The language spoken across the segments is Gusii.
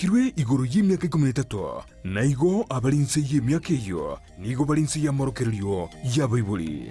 Barikirwe igoro y'emiaka ikomi na etato, na igo abare inse y'emiaka eyio nigo bare inse y'amorokererio y'abaibori.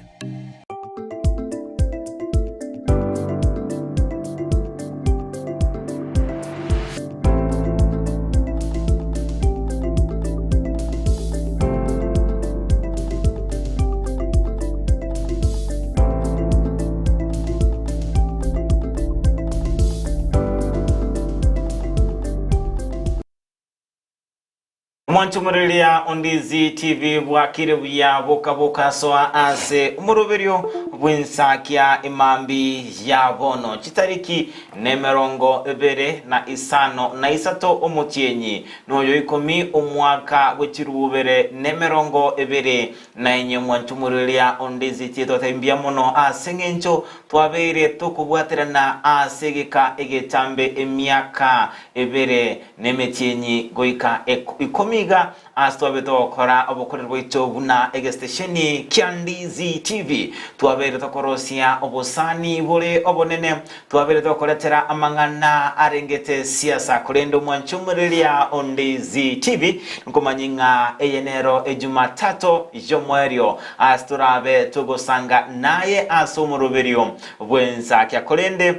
Omwanchomoreria Ondizi TV bwakire buya boka bokasoa ase omoroberio bw'ensakia emambi ya bono chitariki nemerongo ebere na isano na isato omotienyi noyo ikomi omwaka bwe chirubere nemerongo ebere Na inye mwanchumureria onde inse twatebia mbuya mono ase engencho twabeire tokobwaterana ase egeka egetambe emiaka ebere na emetienyi goika ikomi iga ase twabeire togokora obokoreri bwaito buna egestesheni kia Ndizi TV. Twabeire tokorosia obosani bore obonene, twabeire tokoretera amang'ana arengete siasa korende omwanchumureria onde ZTV Nkomanye ng'a eye nero Ejumatato y'omoerio ase torabe togosanga naye ase omoroberio bw'ensakia. Korende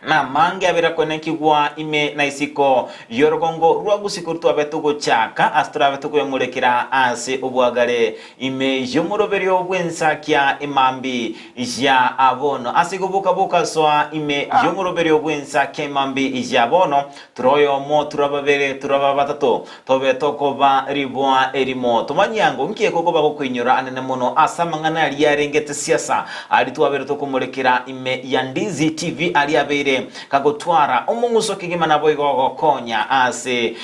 namange abere akoenekigwa ime na isiko y'orogongo rwa Gusii korwa twabe togochaka ase torabe tokoyamorekera ase obwagare ime y'omoroberio bw'ensakia emambi ya bono. Ase igo boka bokasoa ime y'omoroberio bw'ensakia emambi ya bono, Tura oyomo, tura babere, tura batato, tobe tokoba riboa erimo. Tomanye ango nki ekokoba gokoinyora anene mono ase amang'ana aria arengete siasa aria twabeire tokomorekera ime ya Ndizi TV aria abeire kagotwara omong'uso kegima naboigo gokonya ase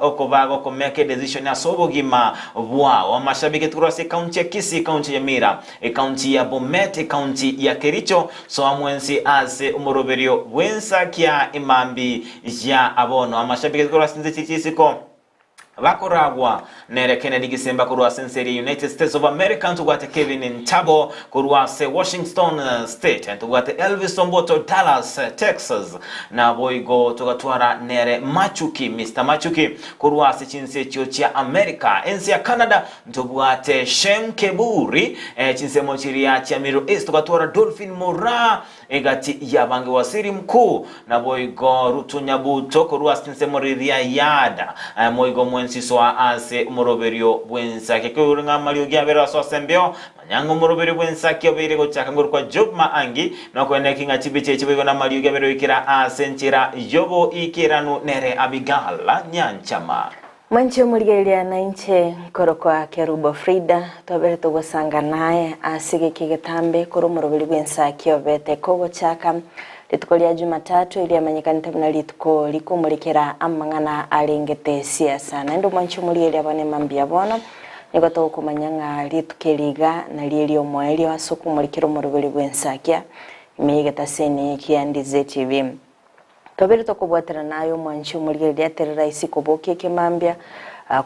okoba gokomeka edecision ase obogima bwao. Amashabiki korwa ase ekaunti ya Kisii, ekaunti ya Nyamira, Ekaunti ya Bomet, Ekaunti ya Kericho, soa mwensi ase omoroberio bw'ensakia emambi ya abono. Amashabiki korwa ase chinse chiria chisiko bakoragwa nere Kennedy Gisemba korwa ase ense eria United States of America, ntobwate Kevin Ntabo korwa ase Washington State, ntobwate Elvis Omboto Dallas, Texas, naboigo togatwara nere Machuki, Mister Machuki korwa ase chinse echio chia America. Ense ya Canada Ntobwate Shem Keburi, chinsemo chiria chia Middle East, togatwara Dolphin Moraa egati y'abange Waziri Mkuu, naboigo Ruto Nyabuto korwa ase chinsemo riria Yada, moigo mwensisoa ase omoroberio bw'ensaki. Ekero ng'a amariogi abere ase ase embeo, manya ng'a omoroberio bw'ensaki obeire gochaka ngoro kwa Job Maangi, nokoeneki ng'a chibicha echi boigo namariogi abere goikera ase enchera y'oboikeranu nere Abigail Nyanchama. Mwanche omorigereria na inche nkorokwa Kerubo Frida, twabere togosanga naye ase egeka egetambe korwa omoroberi bw'ensaki obete kogochaka rituko ria Jumatatu eriamanyekanete buna rituko rikomorekera amang'ana arengete siasa. Naende omwanche omorigereria bono emambia bono nigo togokomanya ng'a rituko eri iga nario eriomoerio ase okomorekera omoroberi bw'ensakia ime y'egetaseni kia Ndize TV. Tobere tokobwaterana aye omwanchi omorigereria atere raisi kobokia ekemambia,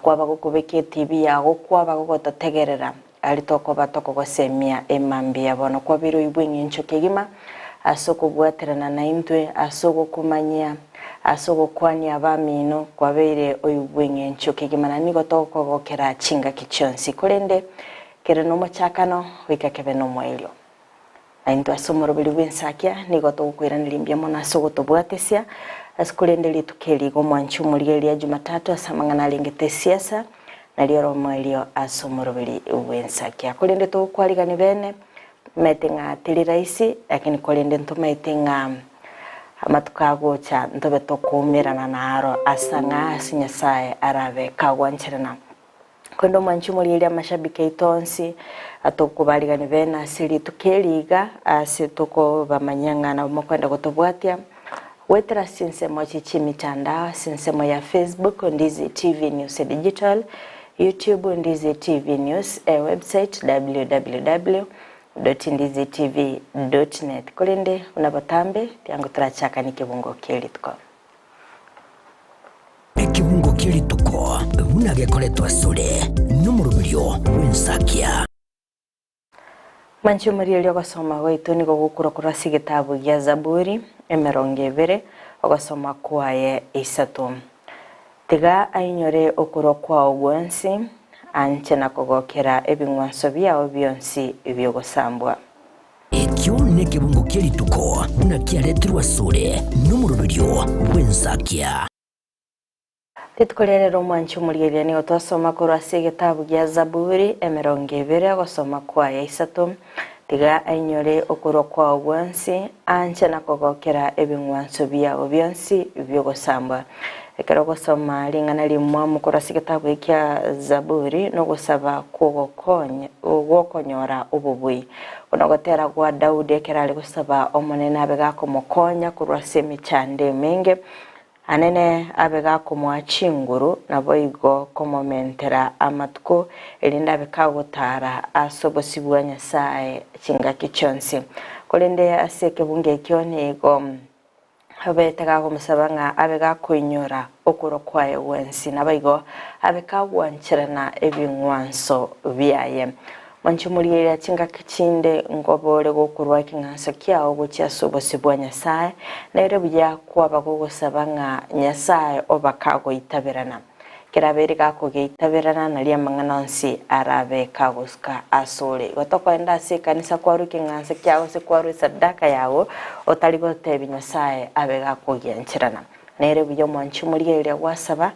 kwaba gokobeka etibi yago kwaba gogototegerera aria tokoba tokogosemia emambia bono kwabeire oibwe eng'encho kegima ase okobwaterana naintwe ase ogokomanyia ase ogokwania abamino kwabeire oibwe eng'encho kegima na nigo togokogokera chingaki chionsi korende kere nomochakano goika kebe nomoerio. Na intwe ase omoroberi bw'ensakia nigo togokoiraneria mbuya mono ase ogotobwatesia ase korende rituko eri iga omwanchi omorigereria Jumatatu ase amang'ana arengete esiasa nario ore omoerio ase omoroberi bw'ensakia. Korende togokwarigania bene tomaete ng'a teri rahisi lakini korende ntomaete ng'a amatuko agocha ntobe tokoumerana naro ase ang'a ase Nyasaye arabe kagwancherana. Korende omwanchi omorigereria amashabiki aito onsi, atokobarigani bene ase rituko eri iga, ase tokobamanyia ng'a nabo mokwenda gotobwatia, goetera ase chinsemo echi chi'emitandao, ase ensemo ya Facebook, Ndizi TV News Digital, YouTube, Ndizi TV News, e website www dot ndizi tv dot net. Korende buna botambe, tiango torachakanie ekebungo kie rituko. Ekebungo kie rituko buna gekoretwa asore nomoroberio bw'ensakia. Manche omorierio ogosoma gwaito nigo gokorwa korwa ase egetabu gia Zaburi emerongo ebere, ogosoma kwaye isato. Tiga ainyore okorwa kwao gwonsi, anche na kogokera ebing'wanso biao bionsi bi'ogosambwa. Ekio nekebungo kie rituko buna kiaretirwe asore nomoroberio bw'ensakia. Rituko ria rero omwanchi omorigereria nigo twasoma korwa ase egetabu gia Zaburi emerongo ebere ogosoma kwaye isato, Tiga ainyore okorwa kwao gwonsi, anche na kogokera ebing'wanso biao bionsi bi'ogosambwa. Ekero ogosoma ring'ana rimwamu korwa ase egetabu eke kia Zaburi nogosaba gw'okonyora obobui. Buna ogotera gwa Daudi ekero are gosaba Omonene abe gakomokonya korwa ase emechando emenge, Anene abe gakomoa chinguru, naboigo komomentera amatuko, erinde abe kagotaara ase obosio bwa Nyasae chingaki chionsi. Korende ase ekebungo ekio nigo abete gakomosaba ng'a abe gakoinyora okorwa kwaye gwensi, naboigo abe kagwancherana ebing'wanso biaye. Mwanche omorigereria chingaki chinde nkobore gokorwa ekeng'anso kiao gochia ase obosio bwa Nyasae, nere buya kwaba gogosaba ng'a Nyasae obakagoitaberana. Kerabe ere gakogeitaberana nario amang'ana onsi arabe kagosuka asore. Igo tokoenda ase ekanisa kwarwa ekeng'anso kiao gose kwarwa esadaka yao otari gotebia Nyasae abe gakogiancherana. Nere buya omwanchi omorigereria gwasaba,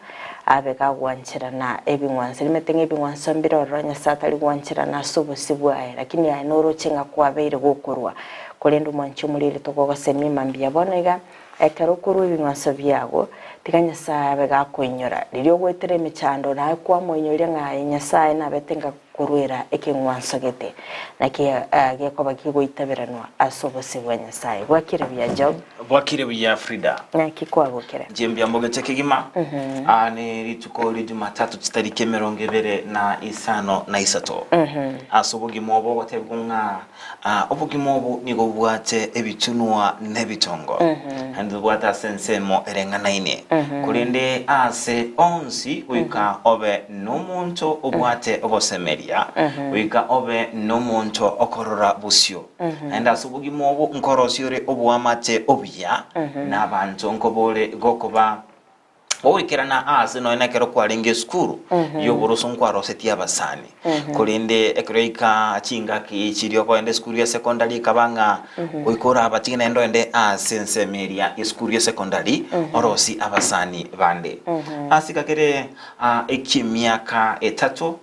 abe gagwancherana ebing'wanso. Rimete ng'a ebing'wanso mbire ororo Nyasae atari gwancherana ase obosio bwaye, lakini aye noroche ng'a kwabeire gokorua. Korende omwanchi omorigereria tokogosemia mambia bono iga, ekero okorua ebing'wanso biago, tiga Nyasae abe gakoinyora. Riria ogoetera emechando naye kwamoinyoria ng'a aye Nyasae nabete ngakoruera ekeng'wanso gete, naki gekoba gegoitaberanwa ase obosio bwa Nyasae. Bwakire buya Job. Bwakire buya Frida. Naki kwagokire? Inche mbuya mbogeche kegima. Aa ne rituko ria Jumatatu chitariki emerongo ebere na isano na isato. Ase obogima obo ogotebigwa ng'a aa obogima obo nigo bobwate ebitunwa na ebitongo. Naende tobwate ase ensemo ereng'anaine. Korende ase onsi goika obe nomonto obwate ogosemeria, goika obe nomonto okorora bosio. Naende ase obogima obo nkorosie ore oboamate obuya na abanto, nkobore gokoba goikerana aase nonya nekero kwarenge esukuru y'oboroso nkwarosetie abasani. Korende ekero yaika chingaki chiria okoenda esukuru ya secondary ekaba ng'a goika orabatige naende oende aase ensemo eria esukuru ya secondary orosie abasani bande. Ase iga kere Eki'emiaka etato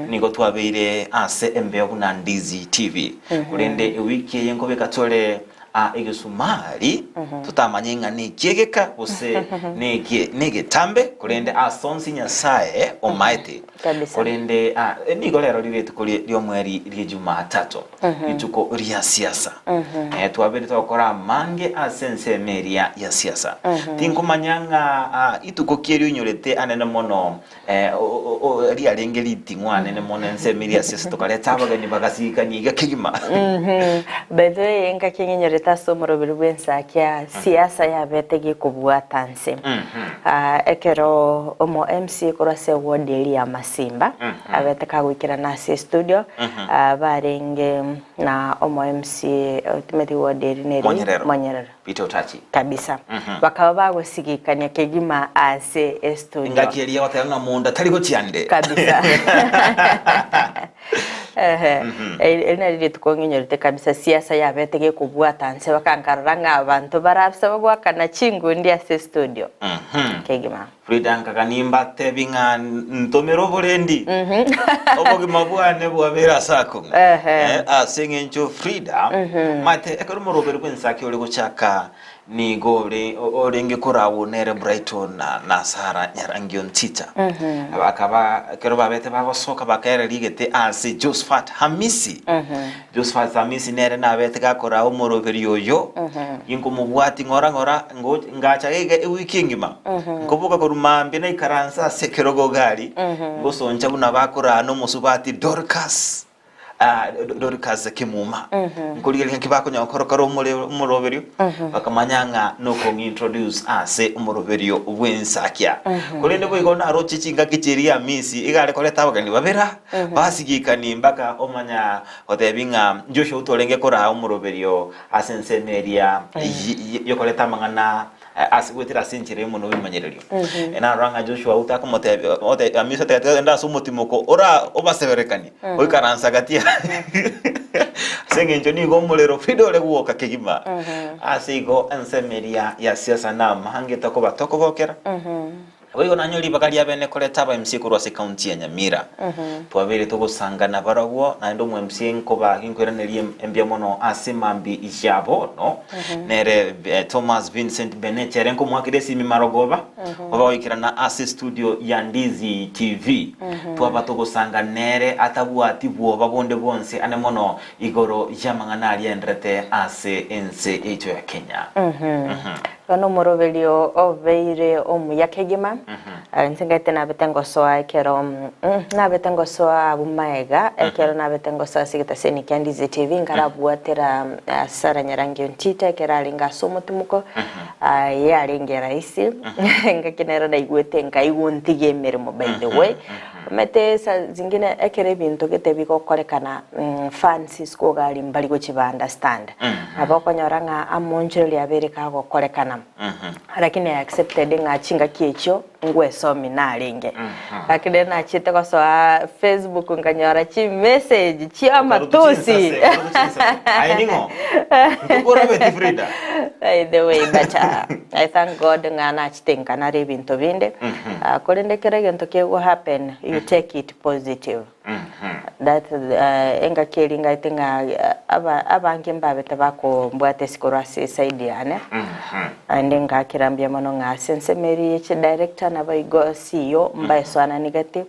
nigo twabeire ase embeo buna Ndizi TV. Korende ewiki eye nkobeka tore egesumari totamanye ng'a nekiegeka gose negetambe korende ase onsi Nyasae omaete. Kabisa. Korende nigo rero rire rituko ri'omweri rie Jumatatu, rituko ria siasa. Twabeire togokora amange ase ensemo eria ya siasa. Tinkomanya ng'a ituko ki erio oinyorete anene mono riarenge riting'u anene mono ensemo eria ya siasa tokareta abageni bagasigikania iga kegima. By the way, engaki ng'inyorete ase omoroberi bw'ensakia siasa yabete gekobwata nse. Ekero omo MC korwa ase eward eria ya Masimba abete kagoikerana ase estudio, barenge na omo MC otimeti ward eri neri Monyerero. Monyerero. Peter Otachi. Kabisa. Bakaba bagosigikania kegima ase estudio. Engaki eria goteba ng'a monda tari gochia nde. Kabisa. Ehe. Eri nari rituko ng'inyorete kabisa siasa yabete gekobwata nse bakankarora ng'a abanto barabisa bagoakana chingundi ase estudio. Kegima. Frida nkagania mbatebi ng'a ntomere oborendi obogima bwane bwabeire ase akong'u. Ehe. Ase eng'encho Frida, omanyete ekero omoroberi bw'ensaki ore gochaka nigo ore orenge koragwo nere Brighton na Sarah Nyarangio Nticha. Bakaba ekero babete bagosoka bakaereria egete ase Josphat Hamisi. Josphat Hamisi nere nabete gakoraa omoroberi oyo, inkomobwati ng'ora ng'ora ngo ngacha iga ewiki engima, nkoboka korwa mambia naikaransa ase ekerogo gari, ngosoncha buna bakoraa na omosubati Dorcas. Dorcas Kimuma nkorigereria ng'aki bakonyara korokora omoroberio bakamanya ng'a nokong'introduce ase omoroberio bw'ensakia. Korende boigo naroche chingaki chiria Hamisi iga are koreta abageni babera basigikani mpaka omanya gotebi ng'a Joshua otorenge koraa omoroberio ase ensemo eria yokoreta amang'ana. Ase goetera ase enchera eyemo nobimanyererio. Narora ng'a Joshua agwo takomotebia ote Amiso tagete ogende ase omotimoko ora obaseberekanie, oikaranse gati ase eng'encho nigo omorero Frida ore gwoka kegima. Ase igo ensemo eria ya siasa namange tokoba tokogokera. Naboigo nanyore ribaga ria bene koreta aba MC korwa ase ekaunti ya Nyamira. Twabeire togosangana barabwo naende omo MC nkoba ginkoiraneria mbuya mono ase mambi ya bono nere Thomas Vincent Beneche ere nkomoakera esimi marogoba oba goikerana ase studio ya Ndizi TV. Twaba togosanga nere atabwati bwoba bonde bwonsi ane mono igoro y'amang'ana aria aenderete ase ense yaito ya Kenya. Bono omoroberio obeire omuya kegima, inche ngaete nabete ngosoa ekero nabete ngosoa abwo magega, ekero nabete ngosoa ase egetaseni kia Ndizi TV nkarabwatera Sarah Nyarangi Ontita ekero arenge ase omotimuko, yarenge rahisi, engaki nero naigwete nkaigwa ntige emeremo by the way. Omanyete saa zingine ekero ebinto gete bigokorekana fans isiko iga aria mbari gochi ba understand. Nabo okonyora ng'a amonchoreri abere kagokorekana lakini I accepted ng'a chingaki echio ngwesomi narenge. Lakini rero nachiete gosoa Facebook nkanyora chimessage chia amatusi. Aye ning'o? Nkokorabeti Frida? By the way but I thank God ng'a nachete nkanara ebinto binde. Korende ekero egento kego happen you take it positive. That engaki eria ngaete ng'a aba abange mbabete bakombwata ase korwa ase eside yane, naende ngakera mbuya mono ng'a ase ensemo eria ye chidirector naboigo CEO mbaesoananigeti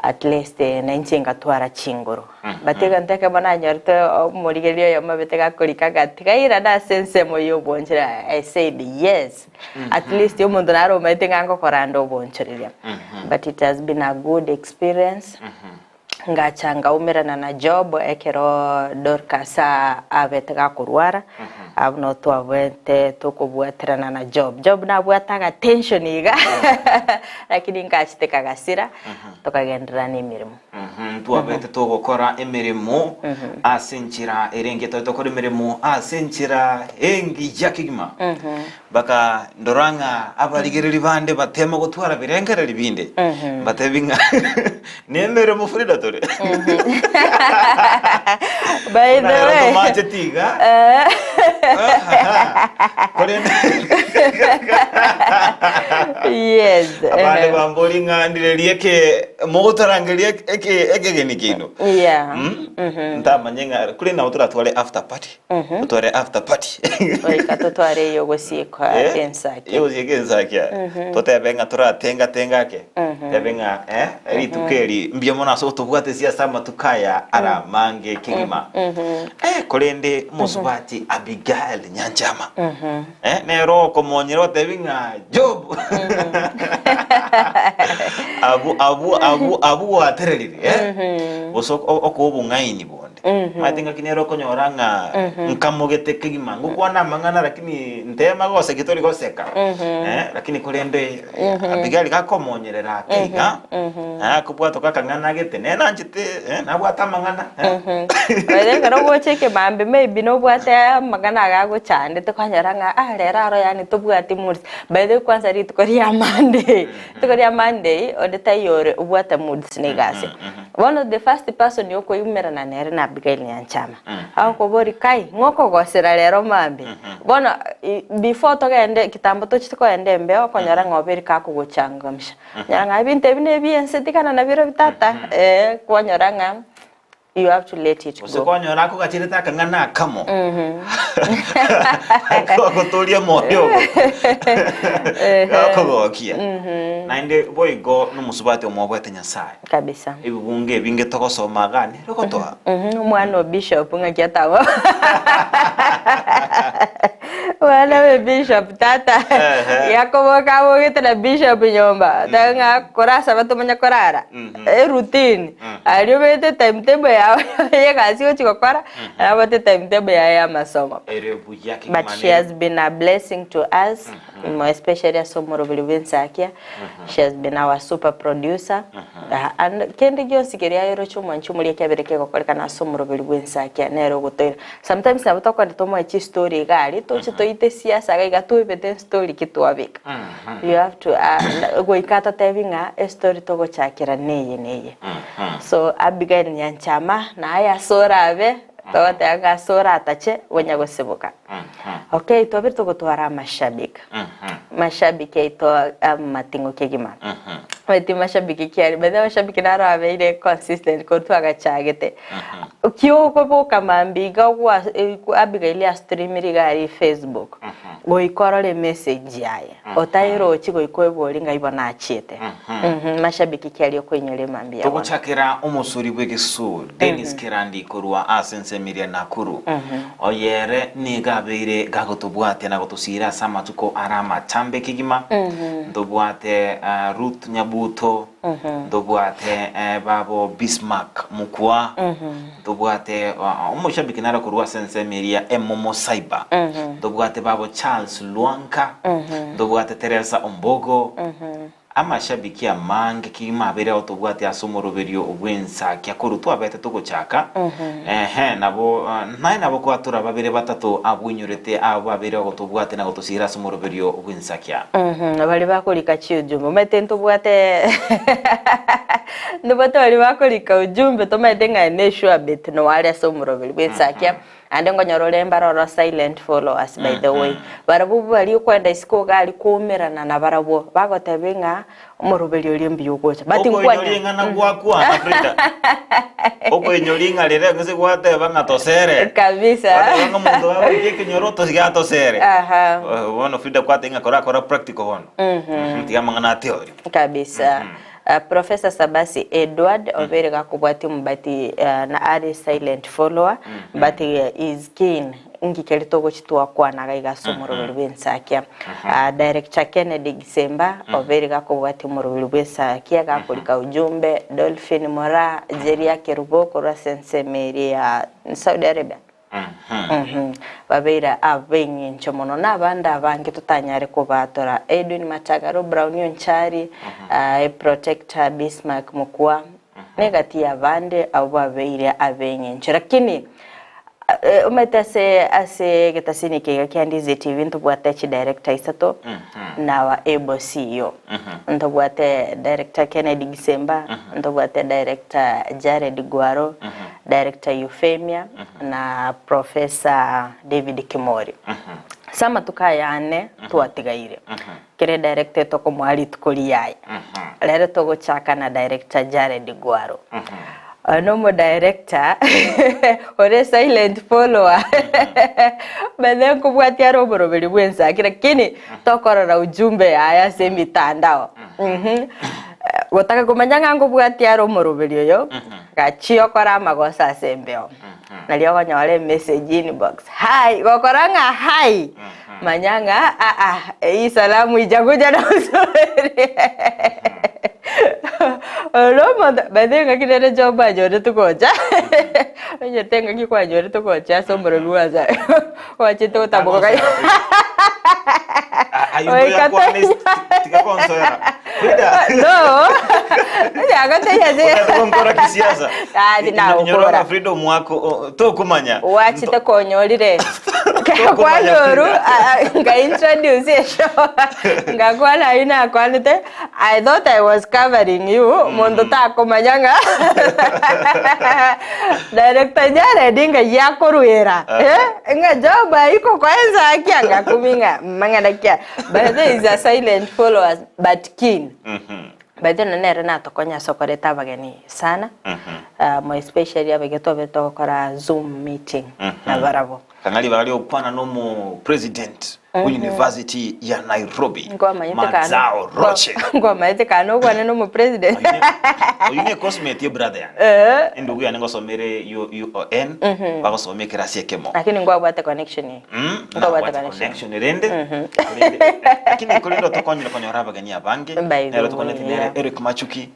at least na inche ngatwara chinguru. But egento ekemo nanyorete omorigereria oyomo abete gakorika ng'a tigairana ase ensemo ya obonchera, I said yes. At least omonto naro omanyete ng'a ngokora nde obonchoreria. But it has been a good experience. Ngacha ngaumerana na Job ekero Dorcas abete gakorwara, abwo nabo twabete tokobwaterana na Job. Job nabwate agatension iga, lakini ngachete kagasira, tokagenderera na emeremo. Ntwabete togokora emeremo ase enchera ere engiya, twabete togokora emeremo ase enchera engiya kegima. Mpaka ndora ng'a abarigereria bande batema gotwara birengererio binde, mbatebi ng'a nemeremo Frida tore. By the Buna ero way, tomacheti iga. Korende yes. abande eh. bambori ng'a ndirerie eke mogotorangeria eke ekegeni kiaino. Yeah. Ntamanye ng'a kore nabo toratware after party. Totware after party. Goika totware ey'ogosiekwa Eh, ensakia. ey'ogosieka ensakia. Totebe ng'a toratenga tenga ake. Tebe ng'a eh, rituko eri mbuya mono ase otobwate ase amatuko aya ara amange kegima. Eh, korende omosubati Abigail Nyanchama. Eh, nere okomonyera otebi ng'a Job. Abwo abwo abwo abwo gwatererire eh. Gose okoa obong'aini bonde. Omanyete ngaki nere okonyora ng'a nkamogete kegima, ngokwana amang'ana lakini ntema goseka tori goseka, eh, lakini korende Abigaili gakomonyerera ake iga, akobwatoka akang'ana gete, nere nanchete eh, nabwate amang'ana eh. By the way, ekero ogocha ekemambia maybe nobwate amang'ana aya agochandete kwanyora ng'a ah rero aro yaani tobwati moods. By the way kwanza rituko ria Monday, rituko ria Monday onde taiyo ore obwate moods na egasi. Bono the first person okoimerana nere na Abigail Nyanchama. Agokoboria kai ng'o okogosera rero mambia? Bono before togende kitambo tochete kogenda embeo okonyora ng'a obeire kagogochangamsha. Onyora ng'a ebinto ebi na ebiense tigana nabirobio tata, eh kwanyora ng'a you have to let it Gose go. kwanyora akogacherete akang'ana akamo akogotoria omoyo ogo gakogokia. Naende boigo nomosubati omobwete Nyasaye. Kabisa. Ebibungo ebinge togosoma iga nere ogotoa. Omwana o bishop ng'aki ataba Omwana bwe bishop tata Ehe. yakoboka abogete na bishop nyomba tari ng'a korasaba tomanye korara eroutine aria obete timetable yao ya egasi ogochi gokora nabwate timetable yaye ya amasomo Ere buya but kegima she nere has been a blessing to us. More especially ase omoroberi bw'ensakia she has been our super producer and kende gionsi keria ayeroche omwanchi omoria kiabere kegokorekana ase omoroberi bw'ensakia nere ogotoira. Sometimes nabo tokogenda tomoe chistory iga aria toche toite siasa iga iga toebete estory ki twabeka. You have to goika atotebi ng'a estory togochakera neye neye. So Abigail Nyanchama naye ase orabe togoteba ng'a ase oratache bonya gosiboka. Okay, twabire togotwara amashabiki. Mashabiki aito amating'o kegima. Omanyete mashabiki ki aria, by the way amashabiki naro abeire consistent korwa twagachagete. Kiogoboka mambia iga gwa Abigail astreamire iga aria Facebook, goika orore emessage yaye, otairochi goika oebori ng'ai bono achiete. Mashabiki ki aria okoinyora emambia ya bono. Togochakera omosori bw'egesusuro Dennis Kerandi korwa ase ensemo eria Nakuru. Oyo ere nigo abeire gagotobwatia na gotosiira ase amatuko are amatambe kegima. Ntobwate Ruth Nyabuto, ntobwate babo Bismarck Mukua, ntobwate omoshabiki nare korwa ase ensemo eria Emomo Cyber, ntobwate babo Charles Lwanka, ntobwate Teresa Ombogo, Amashabiki amange kegima abeire agotobwatia ase omoroberio bw'ensakia korwa twabete togochaka, ehe, nabo naye nabo kwatura babere batato abwo oinyorete abwo babeire bagotobwatia na gotosiira ase omoroberio bw'ensakia. Baria bakorika chiujumbe omanyete ntobwate ntobwate baria bakorika ujumbe tomaete ng'a ne sure bet noare ase omoroberi bw'ensakia. Naende nkonyora ore mbare oro silent followers by the way. Barabwo baria okoenda isiko iga aria koumerana nabarabwo, bagotebia ng'a omoroberi oria mbuya ogocha. But Okoinyora nkwanya ing'ana gwakwana Frida. Okoinyora ing'a riria gose gwateba ng'a tosere. Kabisa. Gwateba ng'a omonto gagoika ekenyoro tosiga atosere. Aha. Eh, Bono Frida kwateba ng'a korakora practical bono. Tiga amang'ana a theory. Kabisa. Professor Sabasi Edward obeire gakobwatia omobati na are silent follower but is keen nki keri togochi twakwana iga iga ase omoroberi bw'ensakia. Director Kennedy Gisemba obeire gakobwatia omoroberi bw'ensakia gakorika ujumbe Dolphin Moraa Jeria Kerubo korwa ase ensemo eria ya Saudi Arabia. Babeire ab'engencho mono, na abande abange totanyare kobatora, Edwin Matagaro, Brownie Onchari, Protector Bismarck Mokua, na egati y'abande abwo babeire ab'engencho. Lakini omanyete ase ase egetasini eke iga kia Ndizi TV ntobwate chidirector isato na our able CEO. Ntobwate director Kennedy Gisemba, ntobwate director Jared Gwaro, Director Euphemia na Professor David Kimori. Ase amatuko aya ane twatigaire, kera edirector etokomoa rituko riaye. Rero togochaka na Director Jared Gwaro. Oyo na omodirector ore silent follower by the way nkobwatia are oboroberi bw'ensaki lakini tokorora ujumbe yaye ase emitandao. Gotaka komanya ng'a nkobwatia are omoroberi oyo, Gachia okore amagoso ase embeo, nario okonyora emessage inbox, hi, gokora ng'a hi, manya ng'a aa, hii salamu ijakuja na uzuri. Oyo na omonto, by the way ng'aki nere job anyorete gocha, onyete ng'aki kwanyorete gocha ase omoremi bwa Nyasaye, gwachete gotamboka Aye ntoyakwane tiga konsoera. Frida. No. Agotebia ase. Otagete gonkora kisiasa. Ah, tinagokora. Inyora ng'a Frida omwako o- tokomanya. Wachete konyorire. Tokomanya Kwanyoru Frida. nga introduce eshow. Ngakwana ayio nakwanete. I thought I was covering you. Monto takomanya ng'a Director Jared ng'a yakorwera. Eh? Ng'a job ayio koenza akia ngakumi ng'a mang'ana kia. But there is a silent followers but keen. By the way nere natokonya ase okoreta abageni sana. More especially abage tobe togokora zoom meeting nabarabwo. Kang'ari ribaga ri'ogokwana n'omo president bwe university ya Nairobi Nkwamanyete kana Mazao Roche. nkwamanyete kana okwane n'omo president. Oyu ne coursemate ye brother yane. Eh. Endugu yane ngosomere UoN bagosoma ekerasi ekemo. Lakini nkwabwate connection eye. Mm, Nkwabwate nabwate connection. connection rende korende lakini korende otokonyire konyora abageni abange By the nero tokonete way, nere yeah. Eric Machuki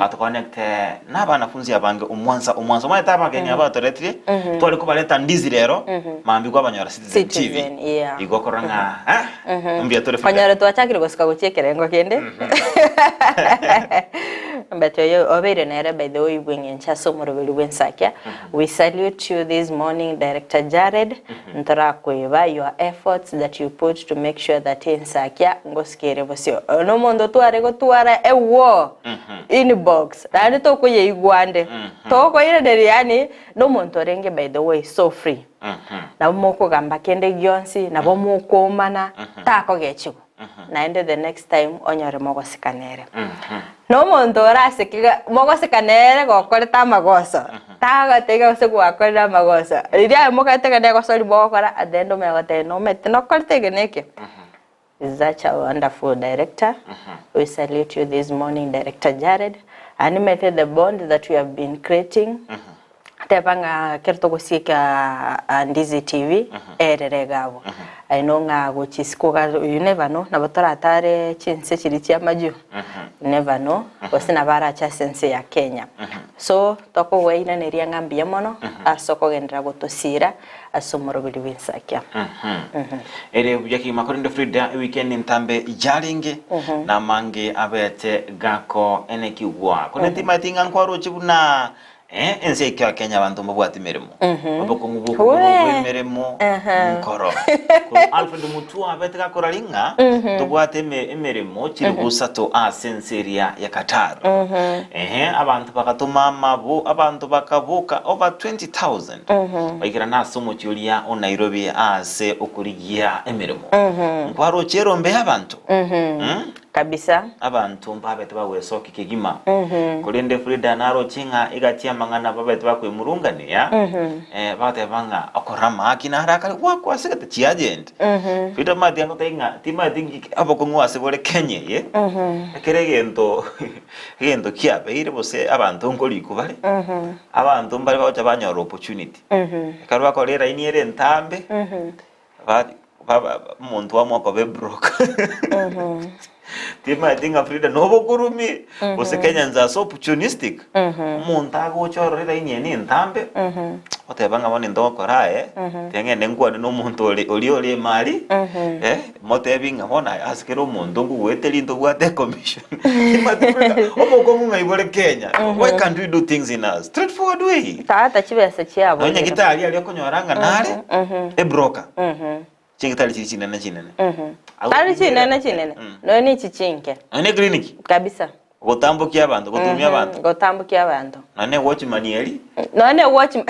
atokonete na abanafunzi abange omwansa omwansa omanyete abageni aba batoretire tware kobareta ndizi rero. Mambia kwabanyora Citizen TV. Citizen, yeah. Igo okorora ng'a ah, mbuya tore Frida. Konyora twachakire gosuka gochia ekerengo kende. But oyo obeire nere by the way bw'eng'encho ase omoroberi bw'ensakia. We salute you this morning Director Jared, ntorakoeba your efforts that you put to make sure that ensakia ngosuka ere bosio. Oyo nomonto tware gotwara ewoo inbox naende tokoyeigwa ande. Tokoiraneria yaani nomonto orenge by the way so free. Nabo mokogamba kende gionsi, nabo mokoomana, takogechigwa. Naende the next time onyore mogoseka nere. Na omonto oraseke iga, mogoseka nere gokorete amagoso, tagoteba gose gwakorire amagoso. Riria aye mogaete iga negoso riria mogokora at the end omanye goteba nomanyete nokorete eke na eke. Is such a wonderful director, we salute you this morning Director Jared, and nimanyete the bond that we have been creating, teba ng'a ekero togosieka Ndizi TV erere iga abwo, I know ng'a gochia isiko iga you never know nabo toratare chinse chiria chia majuu, you never know, gose nabo arache ase ense ya Kenya. So tokogoeinaneria ng'a mbuya mono ase okogenderera gotosiira ase omoroberi bw'ensakia. Ere buya kegima korende Frida eweekend ntambe yarenge na amange abete gako enekigwa korende timaeti ng'a nkwaroche buna eh, ense eke ya Kenya abanto mbabwati emeremo obokong'u bw'okonyora Wee. obw'emeremo nkoro Korwa Alfred Mutua abete gakorari ng'a tobwate eme- emeremo chilifu isato ase ense eria ya Qatar Ehe, abanto bagatoma amabo abanto bakaboka over 20,000 Baikerana ase omochie oria o Nairobi aase okorigia emeremo. Nkwaroche erombe y'abanto? Mm? Kabisa. Abanto mbabete bagwesokia kegima. Korende Frida naroche ng'a egati y'amang'ana babete bakwemurungania, eh, bagateba ng'a okorama haki nare akare gwakwasegete chiagent. Frida omanyete ngotebia ng'a timanyeti nki obokong'u ase bore Kenya eye, ekero egento egento kiabeire gose abanto nkorikwa bare, Abanto mbare bagocha banyora opportunity, ekero bakora eraini ere entambe, ba- ba- omonto omo akoba ebroke. Timanyeti ng'a Frida na obokurumi, gose Kenyans are so opportunistic, omonto agocha orore eraini eye na entambe, oteba ng'a bono intwe gokora aye, tiga ng'ende nkwane na omonto ore oria ore emari, Motebi ng'a bono aye ase kera omonto nkogoeteria ntobwate ecommission. Timanyeti Frida, obokong'u ng'ai bore Kenya? Why can't we do things in a straightforward way? Tata chibesa chiabo Nonya rero. gitari aria okonyora ng'a nare ebroker. Chigitari chiria chinene chinene. Tari chinene chinene, nonya ne echi chinke. Nonya ne eclinic. Kabisa. Gotambokia abanto, gotumia abanto. Gotambokia abanto. Nonya ne watchman eri. Nonya ne watchman.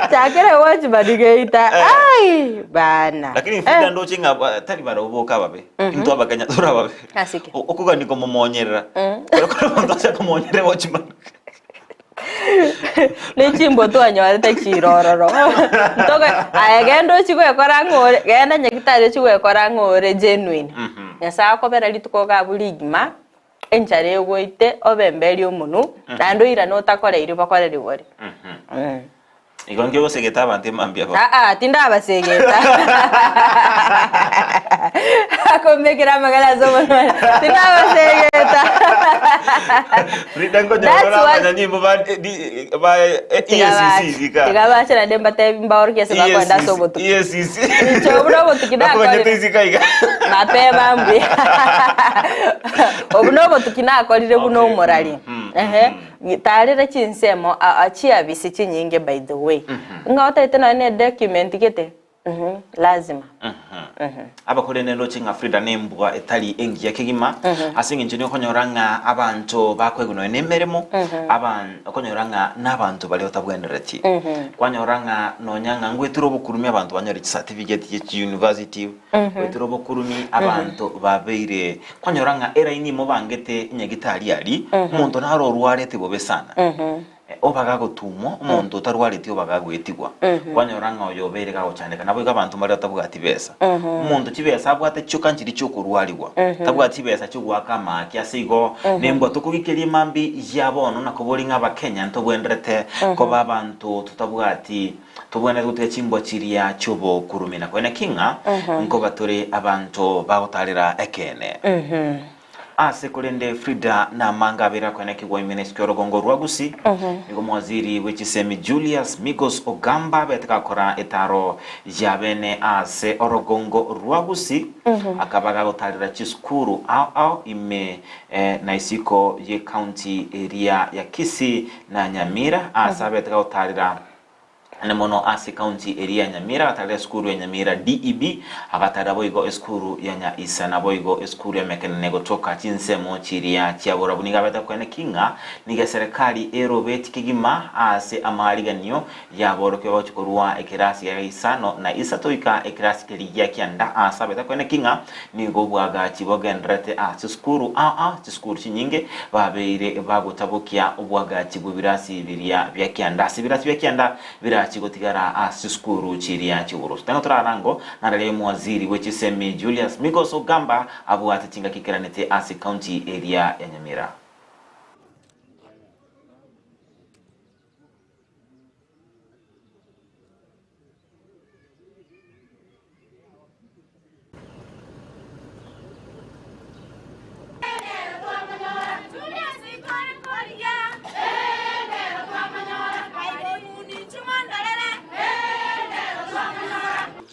Chakera watchman geita. Ai bana. Lakini Frida ndoche ng'a ba- tari barabwo boka ababe. Intwe abakenya tore ababe. Ase ki? O- Okogania komomonyerera. Kero kore omonto ache komonyerera watchman. Ne chimbo twanyorete chirororo. Ntoka aye genda ochie gwekora ng'a ore genda nyagitari ochie gwekora ng'a ore genuine. Nyasaye akobera rituko iga abwo rigima, enchara egoite, obe emberi omonu, naende oirane otakoreiri bokoreri bore. Igo nkio ogosegeta abanto emambia bo. Aa, tindabasegeta. Akombekera amagara ase omonwa. Tindabasegeta. Frida That's nkonyora why- abanyanyimbo ba di- ba EACC bika. Tiga bache naende mbatebi mbaorokie ase bakoenda ase obotuki. EACC. Inche obwo obotuki nakorire. Bakoganyete isiko iga. Mapema mbuya. Obu nobotuki nakorire buna Okay. omorari. Ehe. Tarire chinsemo chiabisi chinyinge by the way. Ng'a otaete nonya ne document gete lazima. Abakore nendoche ng'a Frida nembwa etari engiya kegima ase eng'encho nigo okonyora ng'a abanto bakoegwa nonya nemeremo aban okonyora ng'a nabanto baria otabwenereti. Kwanyora ng'a nonya ng'a ngwetire obokurumi abanto banyore chicertificate chie chiuniversity, gwetire obokurumi abanto babeire Kwanyora ng'a eraini imobangete nyagitari aria, omonto naro orwarete bobe sana, obaga agotumwa, omonto otarwareti obaga agoetigwa. Kwanyora ng'a oyo obeire gagochandeka. Naboigo abanto mbare batabwati besa. Omonto chibesa abwate chioka nchiria chiokorwarigwa, tabwati chibesa chiogoaka amaaki. Ase igo, nembwa tokogikeria mambia ya bono nakobori ng'a abakenya ntobwenerete koba abanto totabwati Tobwenerete gotiga chimbwa chiria chi'obokurumi na koene ki ng'a nkoba tore abanto bagotaarera ekeene. Ase korende Frida namanga abere akoenekigwa ime nesike orogongo rwa Gusii, nigo omowaziri bwe chisemi Julius Migos Ogamba abete gakora etaro yabene ase orogongo rwa Gusii, akaba gagotarera chisukuru ao ao ime na isiko ye county eria ya Kisii na Nyamira ase abete gagotarera Naende mono ase ekaunti eria ya Nyamira agatarera esukuru ya Nyamira DEB, agatarera boigo esukuru ya Nyaisa naboigo esukuru ya Mekenene gotoka chinsemo chiria chia Borabu. Nigo abete koeneki ng'a nigo eserekari erobeti kegima ase amaariganio y'aborokigwa bagochia korwa ekerasi gia isano na isato goika ekerasi keria gia kianda ase abete koeneki ng'a nigo obwagachi bogendererete ase chisukuru ao ao chisukuru chinyinge babeire bagotabokia obwagachi bw'ebirasi biria bia kianda ase ebirasi bia kianda birachi gotigara ase chisukuru chiria chi'oboroso. Tang'a torarango nararia omowaziri bwe chisemi Julius Migos Ogamba abwate chingaki ekeranete ase county eria ya Nyamira.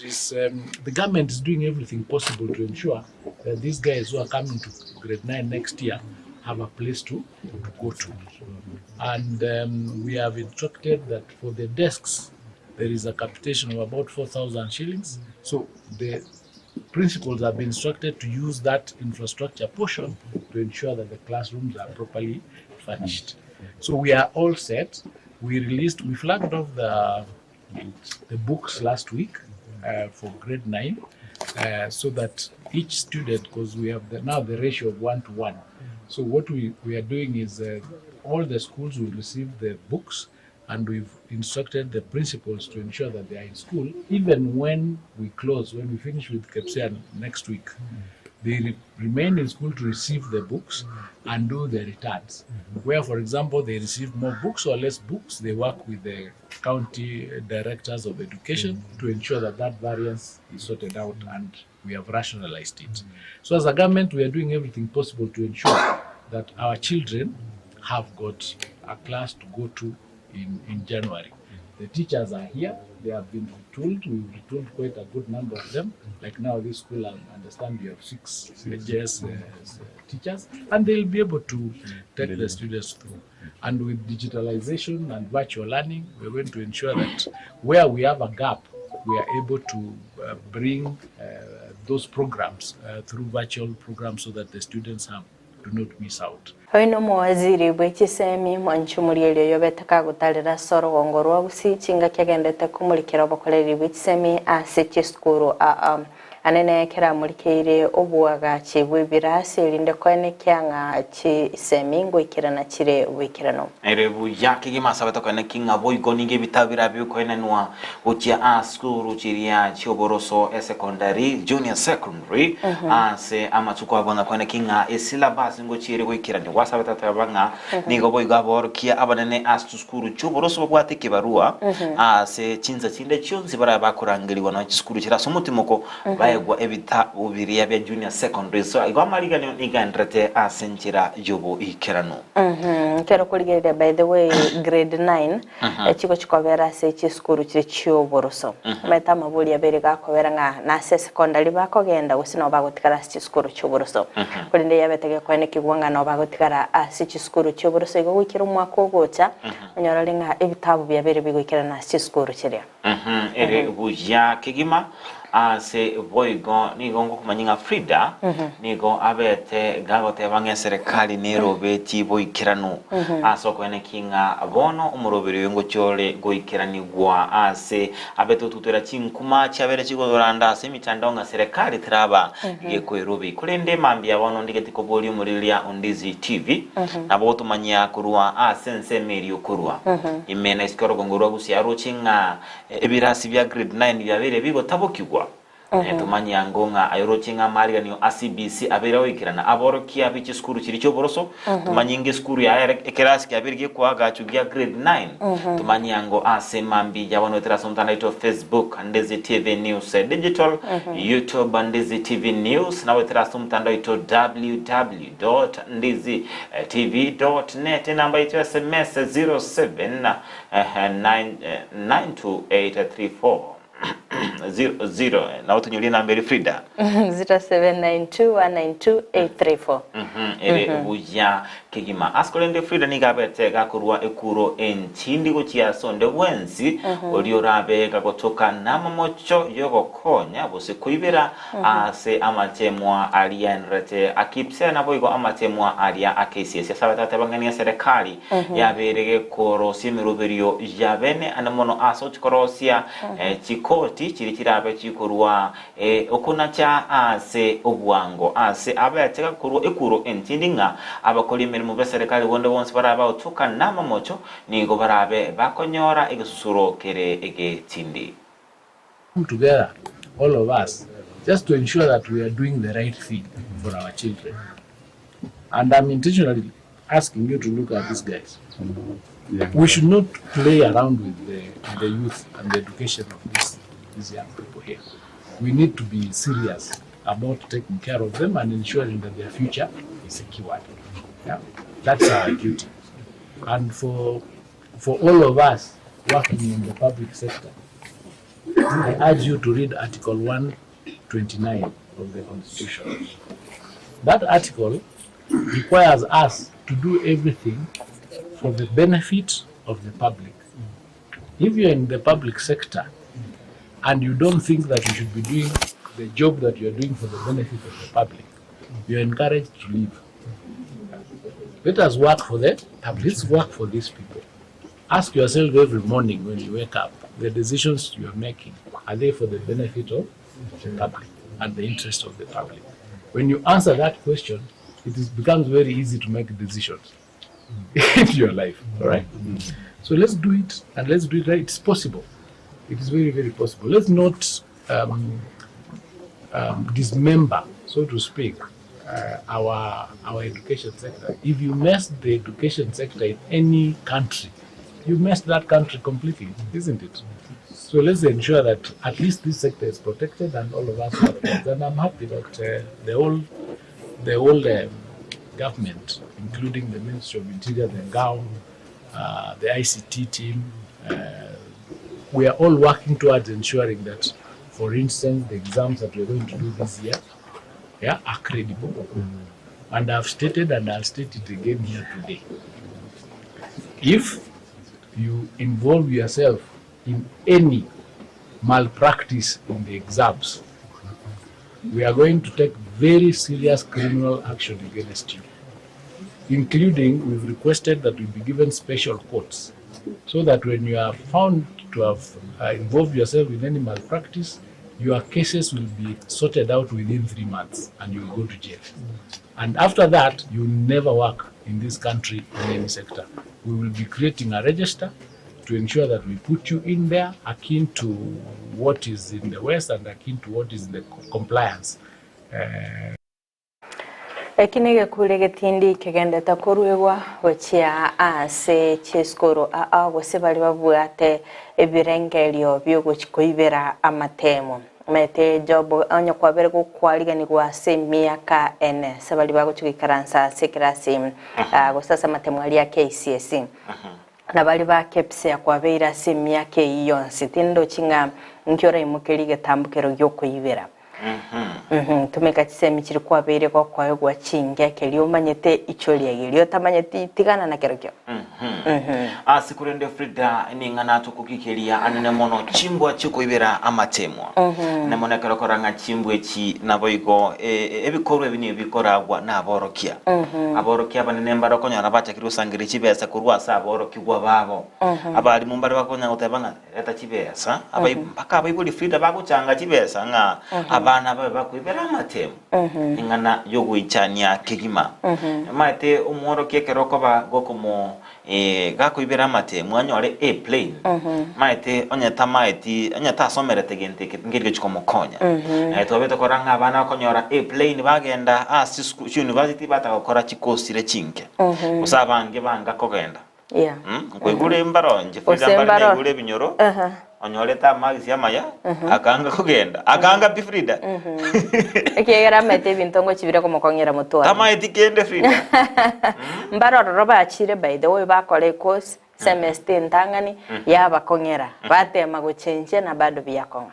Is, um, the government is doing everything possible to ensure that these guys who are coming to grade 9 next year have a place to, to go to. And um, we have instructed that for the desks, there is a capitation of about 4,000 shillings. So the principals have been instructed to use that infrastructure portion to ensure that the classrooms are properly furnished. So we are all set. We released, we flagged off the, the books last week uh, for grade 9 uh, so that each student, because we have the, now the ratio of 1 to 1. So what we, we are doing is uh, all the schools will receive the books and we've instructed the principals to ensure that they are in school even when we close, when we finish with KEPSEA next week. They re- remain in school to receive the books and do the returns. Where, for example, they receive more books or less books, they work with the county directors of education to ensure that that variance is sorted out and we have rationalized it. So, as a government, we are doing everything possible to ensure that our children have got a class to go to in, in January. The teachers are here. They have been retooled. We've retooled quite a good number of them. Like now, this school, I understand we have six JS teachers, and they'll be able to take the students through. And with digitalization and virtual learning, we're going to ensure that where we have a gap, we are able to bring those programs through virtual programs so that the students have do not miss out. Oyo nomowaziri bwe chisemi mwanchi omorigereria oyo obete kagotarera ase orogongo rwa Gusii chingaki agendete komorikera obokoreri bwe chisemi ase chisukuru aa anene keramorikeire obwagachi bwa ebirasi erinde koenekia ng'a chisemi ngoikerana chire boikerano. Ere buya kegima ase abete koeneki ng'a boigo nigo ebitabu birabe bikoenanwa gochia ase sukuru chiria chioboroso esecondary junior secondary ase amatuko abo na koeneki ng'a esyllabus ngochiere goikeraniwa ase abete ateba ng'a nigo boigo aborokia abanene ase chisukuru chioboroso babwate ekebarua ase chinsa chinde chionsi barabe bakorangeriwa na chisukuru chire ase omotimoko baegwa ebitabu biria bia junior secondary so igo amariganio nigaenderete ase enchera yoboikerano. Kero korigereria by the way grade 9 echiko chikobera ase chisukuru chire chioboroso maeta amabori abere gakobera ng'a nase secondary bakogenda gose nabo bagotigara ase chisukuru chioboroso korende yabete gekoenekigwa ng'a nabo bagotigara ase chisukuru chioboroso igo goikera omwaka ogocha onyorore ng'a ebitabu biabere bigoikerana ase chisukuru chiria. Ere buya kegima ase boigo nigo ngokomanya ng'a Frida nigo abete gagoteba ng'a eserekari nerobeti boikeranu ase okoeneki ng'a bono omoroberi oyo ngochore goikeranigwa ase abete otutera chinkuma chiabere chigoranda ase emitandao ng'a serikali teraba gekoerobi korende mambia bono ndigeti koboria omoriria Ondizi TV nabo gotumanyia korwa ase ensemo eria okorwa ime na isiko orogongo rwa Gusii aroche ng'a ebirasi bia grade 9 biabere bigotabokigwa. Tomanye ango ng'a aye oroche ng'a amariganio a CBC abeire agoikerana aborokia be chisukuru chiria chi'oboroso, tomanye ng'a esukuru yaye ere ekerasi kiabeire gekoagachwa gia grade 9, tomanye ango ase mambia ya bono goetera ase omotandao oito Facebook, Ndezi TV News Digital, YouTube, Ndezi TV News, na goetera ase omotandao oito www dot ndizi tv dot net, enamba yaito ya sms 07 9 92834. 00 nabo tonyorie enamba eri Frida. 0792192834. Mhm, ere buya kegima. Ase korende Frida nigo abete gakorwa ekuro entindi gochia ase onde bwensi oria orabe gagotoka namamocho yogokonya gose koibera ase amatemwa aria enrete akipsea naboigo amatemwa aria a KCSE. Ase abete bateba ng'a nigo eserekari yabeire gekorosia emeroberio yabene ande mono ase gochikorosia chikoti chiria chirabe chikorwa okonacha ase obwango ase abete gakorwa ekuro entindi ng'a abakori emeremo b'eserekari bonde bonsi barabe bagotoka namamocho nigo barabe bakonyora egesusuro kere egetindi. Come together all of us just to ensure that we are doing the right thing for our children and I'm intentionally asking you to look at these guys. We should not play around with the, the youth and the education of these, these young people here. We need to be serious about taking care of them and ensuring that their future is secured. Yeah? That's our duty. And for, for all of us working in the public sector, I urge you to read Article 129 of the Constitution. That article requires us to do everything for the benefit of the public. If you're in the public sector and you don't think that you should be doing the job that you're doing for the benefit of the public, you're encouraged to leave. Let us work for the public. Let's work for these people. Ask yourself every morning when you wake up, the decisions you are making, are they for the benefit of the public and the interest of the public? When you answer that question, it is, becomes very easy to make decisions in your life, all right? So let's do it, and let's do it right. It's possible. It is very, very possible. Let's not dismember, so to speak, our, our education sector. If you mess the education sector in any country, you mess that country completely, isn't it? So let's ensure that at least this sector is protected and all of us are protected. And I'm happy that the whole, the whole government, including the Ministry of Interior, the NGAO, the ICT team, we are all working towards ensuring that, for instance, the exams that we're going to do this year, yeah, are credible. And I've stated, and I'll state it again here today, if you involve yourself in any malpractice in the exams, we are going to take very serious criminal action against you, including we've requested that we be given special courts so that when you are found to have involved yourself in any malpractice, your cases will be sorted out within 3 months and you will go to jail. And after that, you will never work in this country in any sector. We will be creating a register to ensure that we put you in there akin to what is in the West and akin to what is in the compliance. Eki negekure getindi kegendete koruegwa gochia ase chisukuru aa gose baria babwate ebirengerio biogochi koibera amatemo. Omanyete Job onye kwabere gokwariganigwa ase emiaka ene ase baria bagochi goikaransa ase ekerasi gose ase amatemo aria a KCSE. Na baria ba KPSEA kwabeire ase emiaka eyio yonsi tindochi ng'a nki oraimokerie egetambokero giokoibera. Tumeka chisemi chiria kwabeire gokoegwa chinge keria omanyete ichoria egeria otamanyeti tigana na kerokio. Ase korende Frida ning'ana tokogikeria anene mono chimbwa chiokoibera amatemwa. Ane mono ekero okora ng'a chimbwa echi naboigo ebikorwa ebi nigo bikoragwa naborokia. Aborokia abanene mbare okonyora bachakire gosangereria chibesa korwa ase aborokigwa babo. Abalimu mbare bakonya goteba ng'a Reta chibesa, abai mpaka abaibori Frida bagochanga chibesa ng'a abana babe bakoibera amatemu, eng'ana yogoichania kegima. Omanyete omworokia ekero okoba gokomo. Eh, gakoibera amatemu anyore A plain, maete onye tamaeti onye tasomerete gento eke nkeri gochi komokonya. Eh, twabete korora ng'a abana bakonyora A plain bagenda ase chisku chiuniversity bataka gokora chicourse chire chinke. Gose abange banga kogenda. Yeah. Mm, nkoigure mbaro inche Gose Frida mbare mbaro. naigure ebinyoro Aha. onyorete amagisi amaya akanga kogenda akanga pi Frida. Ekiagera amaete ebinto ngochibire komokong'era motware. Tamaeti kende Frida. Mbare ororo bachire by the way bakora ecourse semester entang'ani yabakong'era batema gochenjia na bado biyakong'a.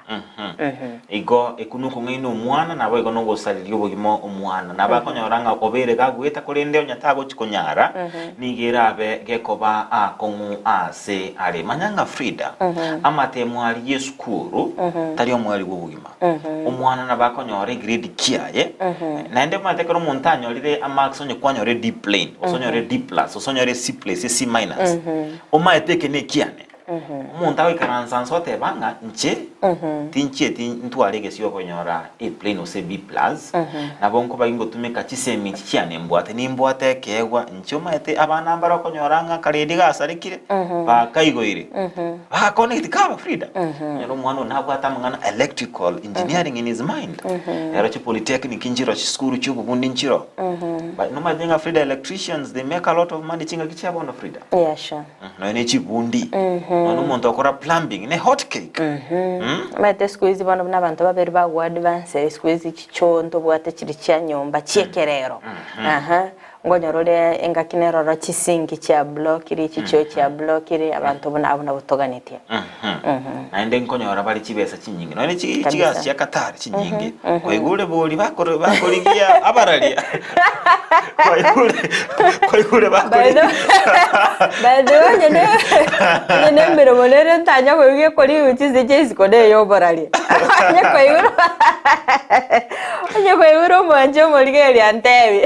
Igo ekwo nokong'aina omwana nabo igo nogosariria obogima omwana. Nabo akonyora ng'a obeire gagoeta korende onye tagochi konyara nigo erabe gekoba akong'u ase are. Manya ng'a Frida, amatemo aria y'esukuru tari omoerio bw'obogima. Omwana nabo akonyora egrade kiaye, naende omanyete ekero omonto anyorire amarks onye kwanyorire D plain, gose onyore D plus, gose onyore C plus, C minus, omanyete eke nekiane. Omonto agoikaransa nse oteba ng'a inche tinchieti ntware egesio okonyora A plain gose B plus, nabo nkoba ingotumeka chisemi echi chiane mbwate, nimbwate ekeegwa inche omanyete abana mbare okonyora ng'a akaredi gasarekire, bakaigoire, bagakonegeti kaba Frida, onyore omwana oyo nabwate amang'ana electrical engineering in his mind, ero chipolytechnic nchiro, chisukuru chia obobundi nchiro, but nomanyete ng'a Frida electricians they make a lot of money chingaki chia bono Frida. Yeah, sure. Nonya ne chibundi, nonya omonto okora plumbing ne hot cake. Omanyete siku hizi bono buna abanto babere bagwa advance siku hizi chichoo ntobwate chiri chia nyomba chiekerero aha nkonyora ore engaki nero oro chisinki chia blockiri chichoo chia blockiri abanto buna abwo nabo toganetie. Naende nkonyora bare chibesa chinyinge nonya ne chi- Kabisa. chigasi chia Qatar chinyinge kwaigure bori bakore bakorigia abararia kwaigure kwaigure By bakori the by the way onye ne onye ne emeremo nere ntanya koigwa ekorigu chinse chia isiko na eya oboraria onye koigure onye koigure omwanchi omorigereria antebi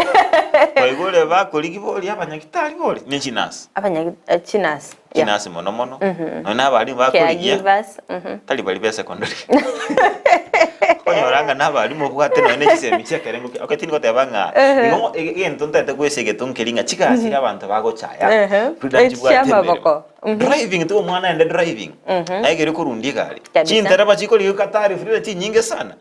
kwaigure bakorigi bori abanyagitari bori ne chinurse Abanyagi chinurse Yeah. Chinurse mono mono nonya na abalimu bakorigia Caregivers, mhm. tari baria be secondary okonyora ng'a na abalimu obwate nonya na chisemi chia ekerengo kia okay tindi goteba ng'a igo egento ntaete goesa egeto nkeri ng'a chigasi iria abanto bagochaya Ehe. Frida Echi nchibwate chia emeremo. amaboko. Mhm. Driving tiga omwana aende driving aegere korundia egari Kabisa. chintereba chikorigia Qatar Frida chinyinge sana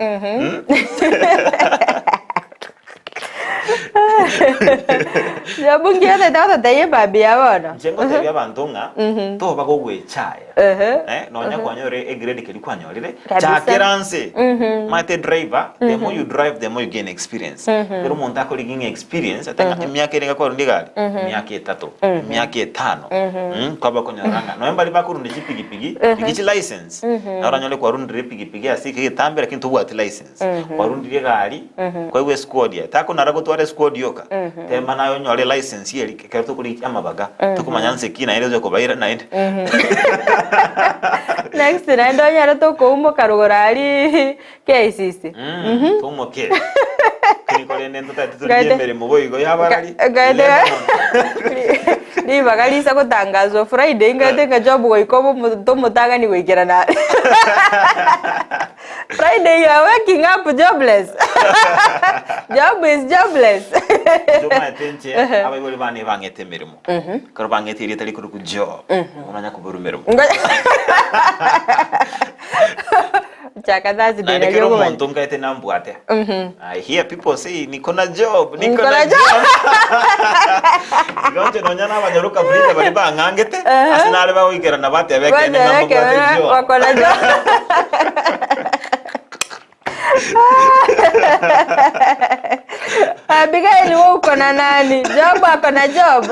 Jobu ngiotete gototebia ebabi ya bono. Inche ngotebia abanto ng'a toba gogwechaya Ehe. eh, nonya kwanyorire egrade keria kwanyorire Kabisa. chakera nse omanyete driver the more you drive the more you gain experience ekero omonto akorigia ng'a experience ate ng'a emiaka ere ngakwarundia egari emiaka etato emiaka etano kwaba okonyora ng'a nonya mbari bakorundia chipigipigi rigia chilicense naro oranyore kwarundire epigipigi ase eke egetambe lakini tobwati license Kwarundirie egari, kwaigwa esquad yaye. Takonara gotwara esquad yoka, tema naye onyore license eri ekero tokorigia amabaga, tokomanya nse ki naende oche kobaira naende. Next naende onyore tokoumoka rogoro aria KICC. Toumoke. Lakini korende ntotagete torigie Ngaete- emeremo boigo yabarari. Ngaete Lenda mono. ribaga risa gotangazwa Friday ngaete ng'a job goika obe omonto omotang'ani goikerana aria. Friday you are waking up jobless. Job is jobless. Inche omanyete inche abaibori bane bang'ete emeremo. Ekero bang'ete erieta rikorokwa Job, bono nanya koborwa emeremo. Chaka Thursday Naende nario kera okobanya. omonto nkaete nambwate. I hear people say niko na job, niko Niko na na job. Igo inche nonya nabanyaroka Frida baria bang'angete, ase nare bagoikerana bateba ekeene ng'a mbabwate job. Wako na job. Abigail wewe uko na nani? Job ako na job.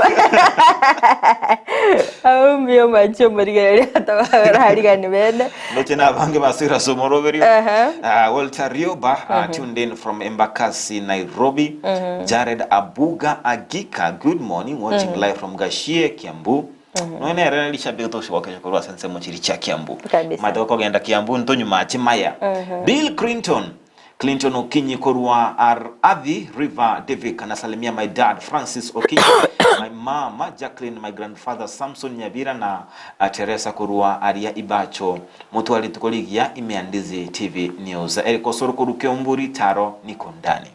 Aumio macho morigereria tobararigani bene. Ndoche na abange basira ase omoroberio. Ehe. Ah, Walter Rioba ah, tuned in from Embakasi, Nairobi. Jared Abuga Agika, good morning, watching live from Gashie, Kiambu. Nonya nere nere rishabiki togochia korwa ase ensemo chiria chia Kiambu. Kabisa. Omanyete gokogenda Kiambu ntonywa mache maya. Bill Clinton Clinton Okinyi korwa Ar Athi River David anasalimia my dad Francis Okinyi my mama Jacqueline my grandfather Samson Nyabira na uh, Teresa korwa aria Ibacho motware rituko rigiya ime ya Ndizi TV News Eric Osoro korwa Kiomburi Taro niko ndani.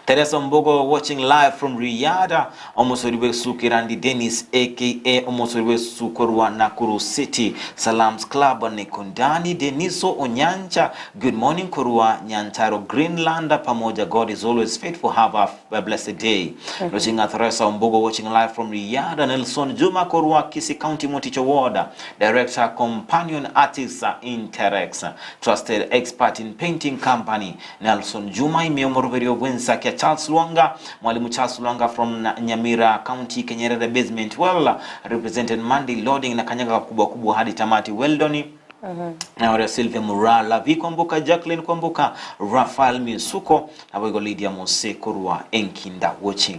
Teresa Ombogo watching live from Riyadh, omosori bw'esuku Randy Dennis aka omosori bw'esuku korwa Nakuru City Salams Club Nikundani Deniso Onyancha good morning korwa Nyantaro Greenland pamoja God is always faithful have a, a blessed day. Looking Teresa Ombogo watching live from Riyadh, Nelson Juma korwa Kisii County Moticho Ward, Director Companion Artists Interex, Trusted Expert in Painting Company Nelson Juma ime omoroberio bw'ensakia Charles Lwanga, Mwalimu Charles Lwanga from Nyamira County Kenyerere Basement well represented Monday loading na kanyaga kubwa kubwa hadi tamati Weldon na ore Sylvia Murala Vi Kwamboka Jacqueline Kwamboka Rafael Misuko naboigo Lydia Mose korwa Enkinda watching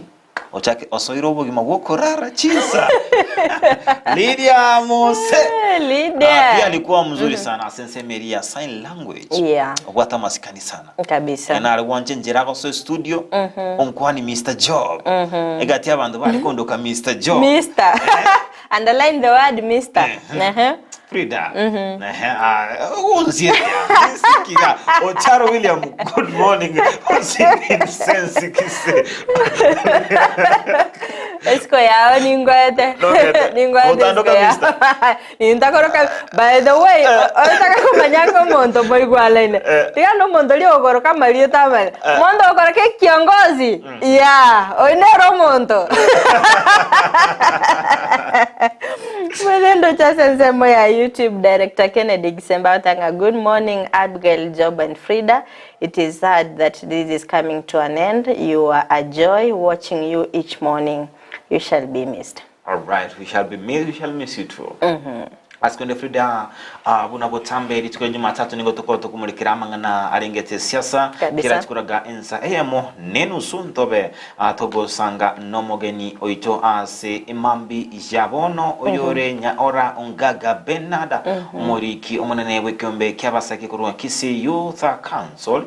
ochake osoire obogima bwokorara chisa Lydia Mose. Lydia. Ah, pia alikuwa mzuri sana asensemeria sign language obwate amasikani sana Kabisa. Nare gwancha enchera agosoa estudio onkwani Mr Job egati abanto bare kondoka Mr Job. Mister. Underline the word Mister. Ehe. Frida. Ehe, ah, unsiete. Sikiga. Ocharo William, good morning. Sense kise. Esiko yao ningwete. Nongete. Ningwete. Otandoka esiko yao. Mister. Nintakoroka. By the way, otaka kumanyanga omonto moigwalaine. Tiga no omonto ria ogoroka amario tamanya. Omonto ogoroka ekiongozi. Yeah, oyo nere omonto. Mwethendo cha sensemo ya YouTube director Kennedy Gisemba Otanga. Good morning Abigail, Job and Frida. It is sad that this is coming to an end. You are a joy watching you each morning. You shall be missed. All right, we shall be missed, we shall miss you too. Asikwende Frida, buna botambe rituko rya Jumatatu nigo tokoro tokumurikira amang'ana arengete siasa Kabisa. kera chikoraga ensa eyemo nenusu ntobe togosanga nomogeni oito ase emambi ya bono oyore Nyaora Ongaga Benard omoriki omonene bw'ekiombe kiabasake korwa Kisii Youth Council.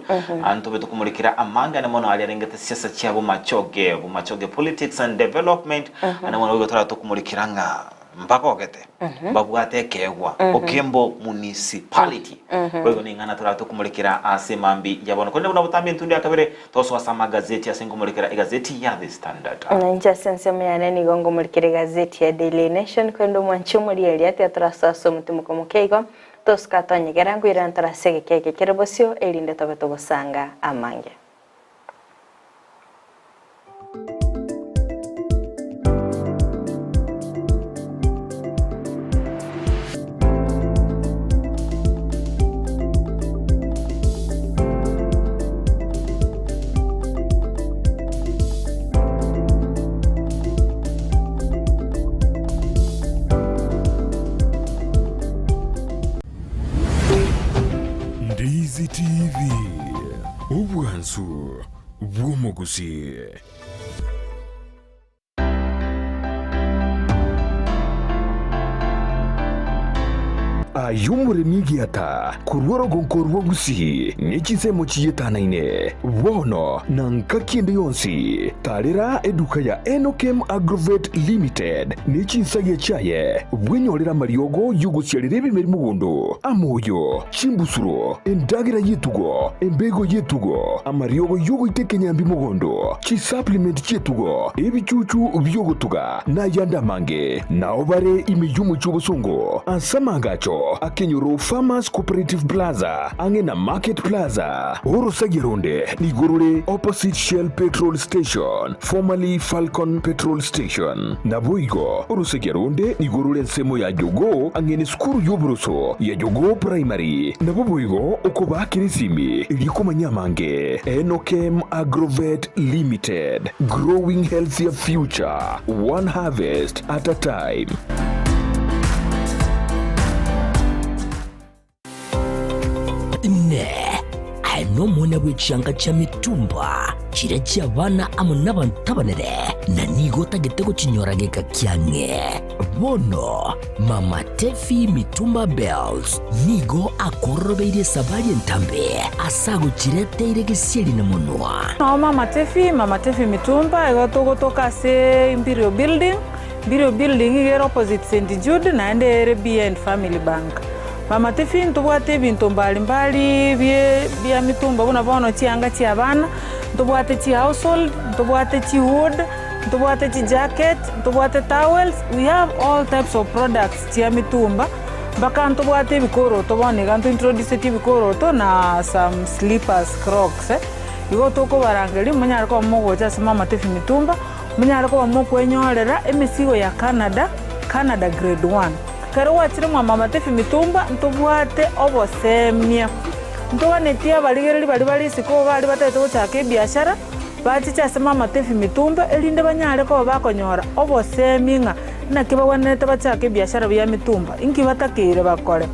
Ntobe tokumurikira amang'ana mono aria arengete siasa chia Bomachoge, Bomachoge politics and development. Ane mono igo tora tokumurikira ng'a mpaka ogete babwate ekegwa Ogembo municipality. Kwa hiyo ning'ana tora tokumurikira ase mambi ya bono konde buna butambi entundu ya kabere tosoasa amagazeti ase nkumurikira egazeti ya The Standard. Nancha sensemo yane nigo ngomurikira egazeti ya Daily Nation kwenda omwanchi omorieri ati aturasoasa omotimuko mokeigo tosuka twanyegera nkwira ntorase egeke kere bosio erinde tobe togosanga amange. Ndizi TV, obwansu bw'omogusi. Aye omoremi egiata korwa orogonko rwa Gusii ne chinsemo chiyetanaine bono na nkaki ende yonsi tarera eduka ya Enokem Agrovet Limited ne chinsagia chiaye bwenyorera amariogo y'ogosiarera ebimeri mogondo amoyo chimbusuro endagera y'etugo embego y'etugo amariogo y'ogoita ekenyambi mogondo chisupplement chi'etugo ebichuchu biogotuga nayande amange nao bare ime y'omochie obosongo ase amangacho akenyoro Farmers Cooperative Plaza ang'e na Market Plaza orosagia ronde nigorore opposite Shell Petrol Station formerly Falcon Petrol Station naboigo orosagia ronde nigorore ensemo ya Jogoo ang'e na esukuru y'oboroso ya Jogoo Primary nabo boigo okobakera esimi erikomanya amange Enokem Agrovet Limited growing healthier future one harvest at a time. Inee! Aye nomwana bw'echianga chia mitumba, chiria chi'abana amo nabanto abanene, na nigo otagete gochinyora geka kiang'e. Bono Mama Tefi Mitumba Bells nigo akororobeirie esabari entambe ase agochireteire gesieri na monwa. Nao Mama Tefi, Mama Tefi Mitumba, igo togotoka ase Imperial Building, Imperial Building iga ere opposite St Jude naende ere behind Family Bank. Mama Tefi ntobwate ebinto mbali mbali bie bia mitumba buna bono chianga chia abana, Ntobwate chi household, ntobwate chiwood, ntobwate chijacket, ntobwate towels, we have all types of products chia mitumba, mpaka ntobwate ebikoroto bono iga ntointroducetie ebikoroto na some slippers, crocs. Igo tokobarangeria monyare koba mogocha ase Mama Tefi Mitumba, monyare koba mokwenyorera emesigo ya Canada, Canada grade one. Ekero gwachire mwa Mama Tefi Mitumba ntobwate obosemia. Ntoganetie abarigereria baria bare isiko baria batagete gochaka ebiashara, bachiche ase Mama Tefi Mitumba, erinde banyare koba bakonyora obosemi ng'a naki bagwenerete bachake ebiashara bia mitumba, inki batakeire bakore.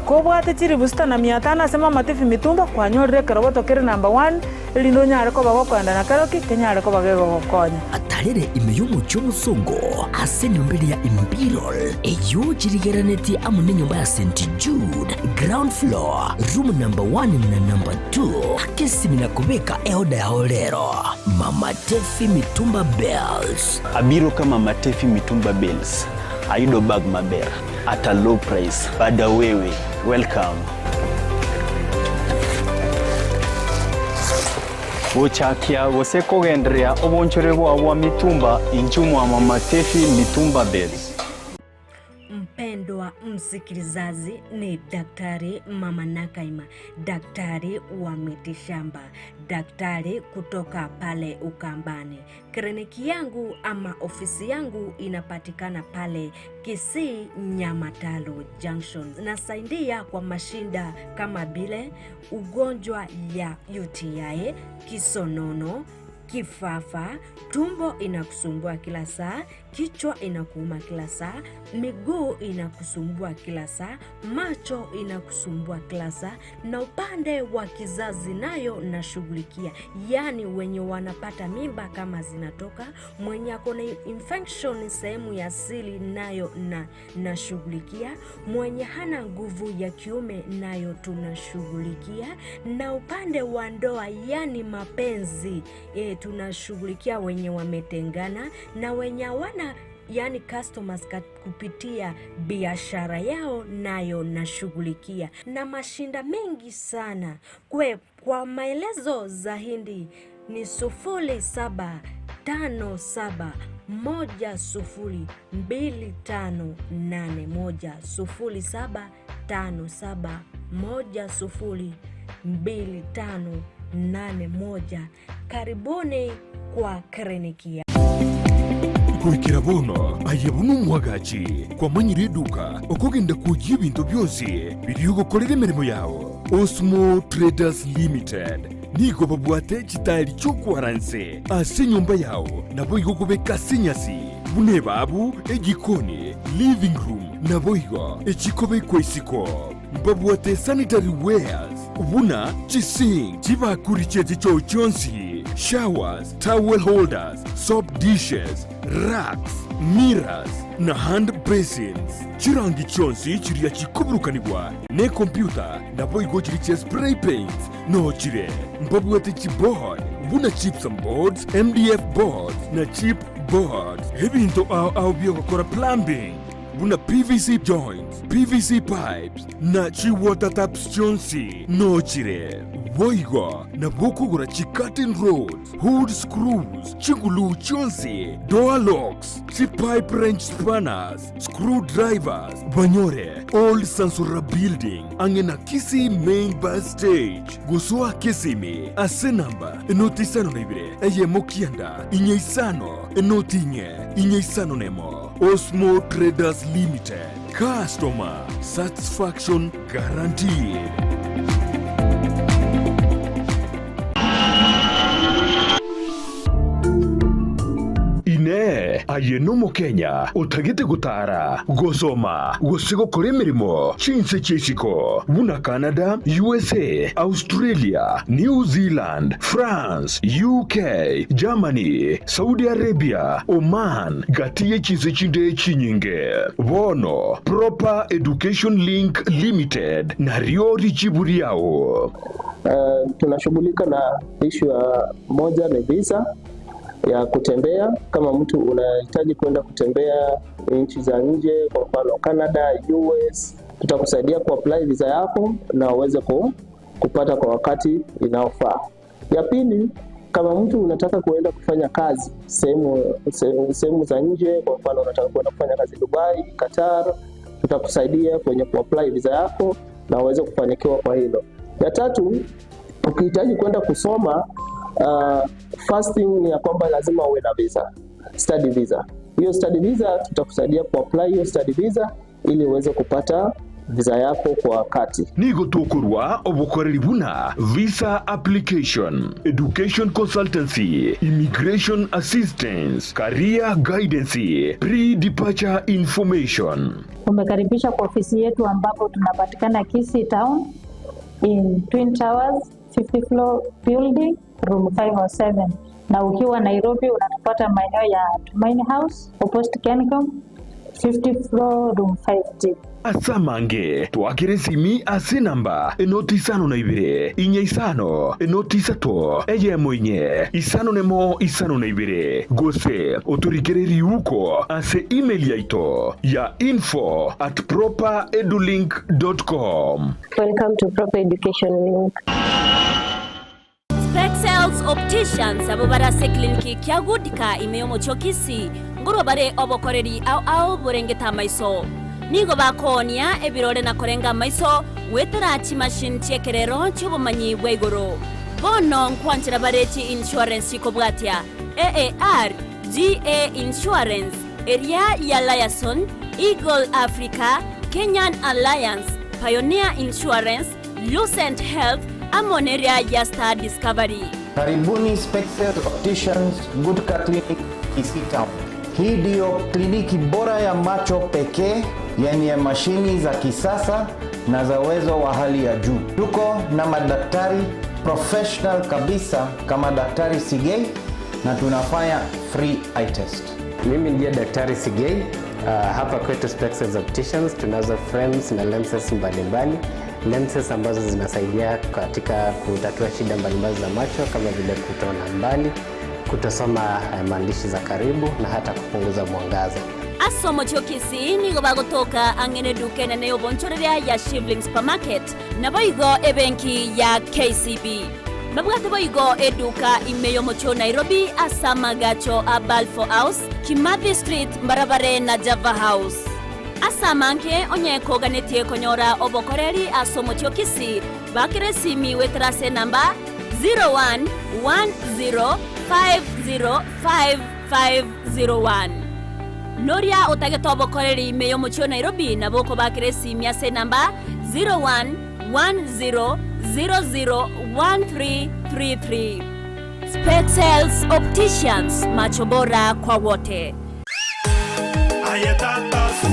Kobwate chilifu sita na mia tano ase Mama Tefi Mitumba, kwanyorire ekerogoto kere number one, erinde onyare koba gokoenda na keroki, kenyare koba gegogokonya. Atarere ime y'omochie omosongo ase enyomba eria ya Imperial, eyio chirigeranetie amo nenyomba ya St. Jude, ground floor, room number one na number two. Aka esimi na kobeka eoda yao rero. Mama Tefi Mitumba Bales. Abiro ka Mama Tefi Mitumba Bales, ayudo bag maber at a low price. Bada wewe, welcome. Gochakia gose kogendereria obonchore bwao bwa mitumba inchuo mwa Mama Tefi Mitumba Bales. Mpendwa msikilizaji, ni Daktari Mama Nakaima, daktari wa mitishamba, daktari kutoka pale Ukambani. Kliniki yangu ama ofisi yangu inapatikana pale Kisii Nyamatalo Junction. Nasaidia kwa mashinda kama vile ugonjwa ya UTI, kisonono, kifafa, tumbo inakusumbua kila saa, kichwa inakuuma kila saa, miguu inakusumbua kila saa, macho inakusumbua kila saa, na upande wa kizazi nayo nashughulikia, yaani wenye wanapata mimba kama zinatoka, mwenye ako na infection sehemu ya siri nayo na nashughulikia, mwenye hana nguvu ya kiume nayo tunashughulikia, na upande wa ndoa yani mapenzi tunashughulikia wenye wametengana na wenye hawana yani customers kupitia biashara yao nayo nashughulikia, na mashinda mengi sana. Kwa maelezo zaidi ni 0757 102581, 0757 102581. Karibuni kwa kliniki ya Goikera bono aye buna omwagachi, kwamanyire eduka okogenda kwoyia ebinto bionsi biria ogokorera emeremo yao. Osmo Traders Limited nigo babwate chitairi chi'okwara nse ase enyomba yao, naboigo okobeka ase enyasi buna ebabu, ejikoni, living room, naboigo echikobekwa isiko. Mbabwate sanitary wares buna chisink, chibakuri chie chichoo chionsi, showers, towel holders, soap dishes, racks, mirrors, na hand basins. Chirangi chionsi chiria chikoburukanigwa nekompyuta naboigo chiria chia spray paints noo chire. Mbabwate chiboard buna gypsum boards, MDF boards na chip boards. Ebinto ao ao biogokora plumbing buna PVC joints, PVC pipes na chi water taps chionsi noo chire. Boigo nabo okogora chi curtain rods, hood screws, chiguluu chionsi, door locks, chi pipe wrench spanners, screw drivers, banyore Old Sansora Building ang'e na Kisii Main Bus Stage. Gosoa Kisimi ase namba enoti isano na ibere eyemo kianda inye isano enoti inye inye isano nemo. Osmo Traders Limited, customer satisfaction guaranteed. Inee! Aye n'Omokenya otagete gotaara, gosoma, gose gokora emeremo chinse chi'isiko buna Canada, USA, Australia, New Zealand, France, UK, Germany, Saudi Arabia, Oman, gati ye chinse chinde chinyinge. Bono Proper Education Link Limited nario richibu riao. Tunashughulika na ishu ya moja ni visa ya kutembea. Kama mtu unahitaji kwenda kutembea nchi za nje, kwa mfano Canada, US, tutakusaidia kuapply visa yako na uweze kupata kwa wakati inaofaa. Ya pili Kama mtu unataka kuenda kufanya kazi sehemu sehemu za nje, kwa mfano unataka kuenda kufanya kazi Dubai, Qatar, tutakusaidia kwenye kuapply visa yako na uweze kufanikiwa kwa hilo. Ya tatu, ukihitaji kwenda kusoma first thing ni ya kwamba lazima uwe na visa, study visa. Hiyo study visa tutakusaidia kuapply hiyo study visa ili uweze kupata visa yako kwa wakati. Nigo tokorwa obokoreri buna visa application, education consultancy, immigration assistance, career guidance, pre-departure information. Umekaribishwa kwa ofisi yetu ambapo tunapatikana Kisii Town in Twin Towers 50 floor building room 507 na ukiwa Nairobi unatupata maeneo ya Tumaini House opposite Kencom 50 floor room 5D. Ase amange, toakere esimi ase enamba enoti isano na ibere, inya isano, enoti isato, eyemo inye, isano nemo isano na ibere, gose otorikere riuko ase email yaito ya info at properedulink dot com. Welcome to Proper Education Link. Spexels Opticians abwo bare ase ecliniki kia Goodka ime y'omochie o Kisii nkorwa bare obokoreri ao ao borengete amaiso. Nigo bakoonia ebirore na korenga amaiso goetera chimachine chi'ekerero chi'obomanyi bwa igoro. Bono nkwanchera bare chi insurance chikobwatia AAR, GA Insurance, eria ya Liaison, Eagle Africa, Kenyan Alliance, Pioneer Insurance, Lucent Health, amo neria ya Star Discovery. Karibuni Spexel Opticians Gutka Clinic Kisii Town. Hii ndiyo kliniki bora ya macho pekee yenye mashini za kisasa na za uwezo wa hali ya juu. Tuko na madaktari professional kabisa kama Daktari Sigei na tunafanya free eye test. Mimi ndiye Daktari Sigei. Hapa kwetu Spexels Opticians tunazo frames na lenses mbalimbali. Lenses ambazo zinasaidia katika kutatua shida mbalimbali za macho kama vile kutoona mbali, kutosoma maandishi za karibu na hata kupunguza mwangaza. Ase omochie o Kisii nigo bagotoka ang'e neduka enene y'obonchoreria ya Shivling Supermarket, naboigo ebenki ya KCB. Babwate boigo eduka ime y'omochie o Nairobi ase amagacho a Balfour House, Kimathi Street mbarabare na Java House. Ase amange onye koganetie konyora obokoreri ase omochie o Kisii, bakera esimi goetera ase enamba 0110505501. Noria otagete obokoreri ime y'omochie o Nairobi nabo okobakera esimi ase enamba 0110001333. Spexels Opticians, macho bora kwa wote.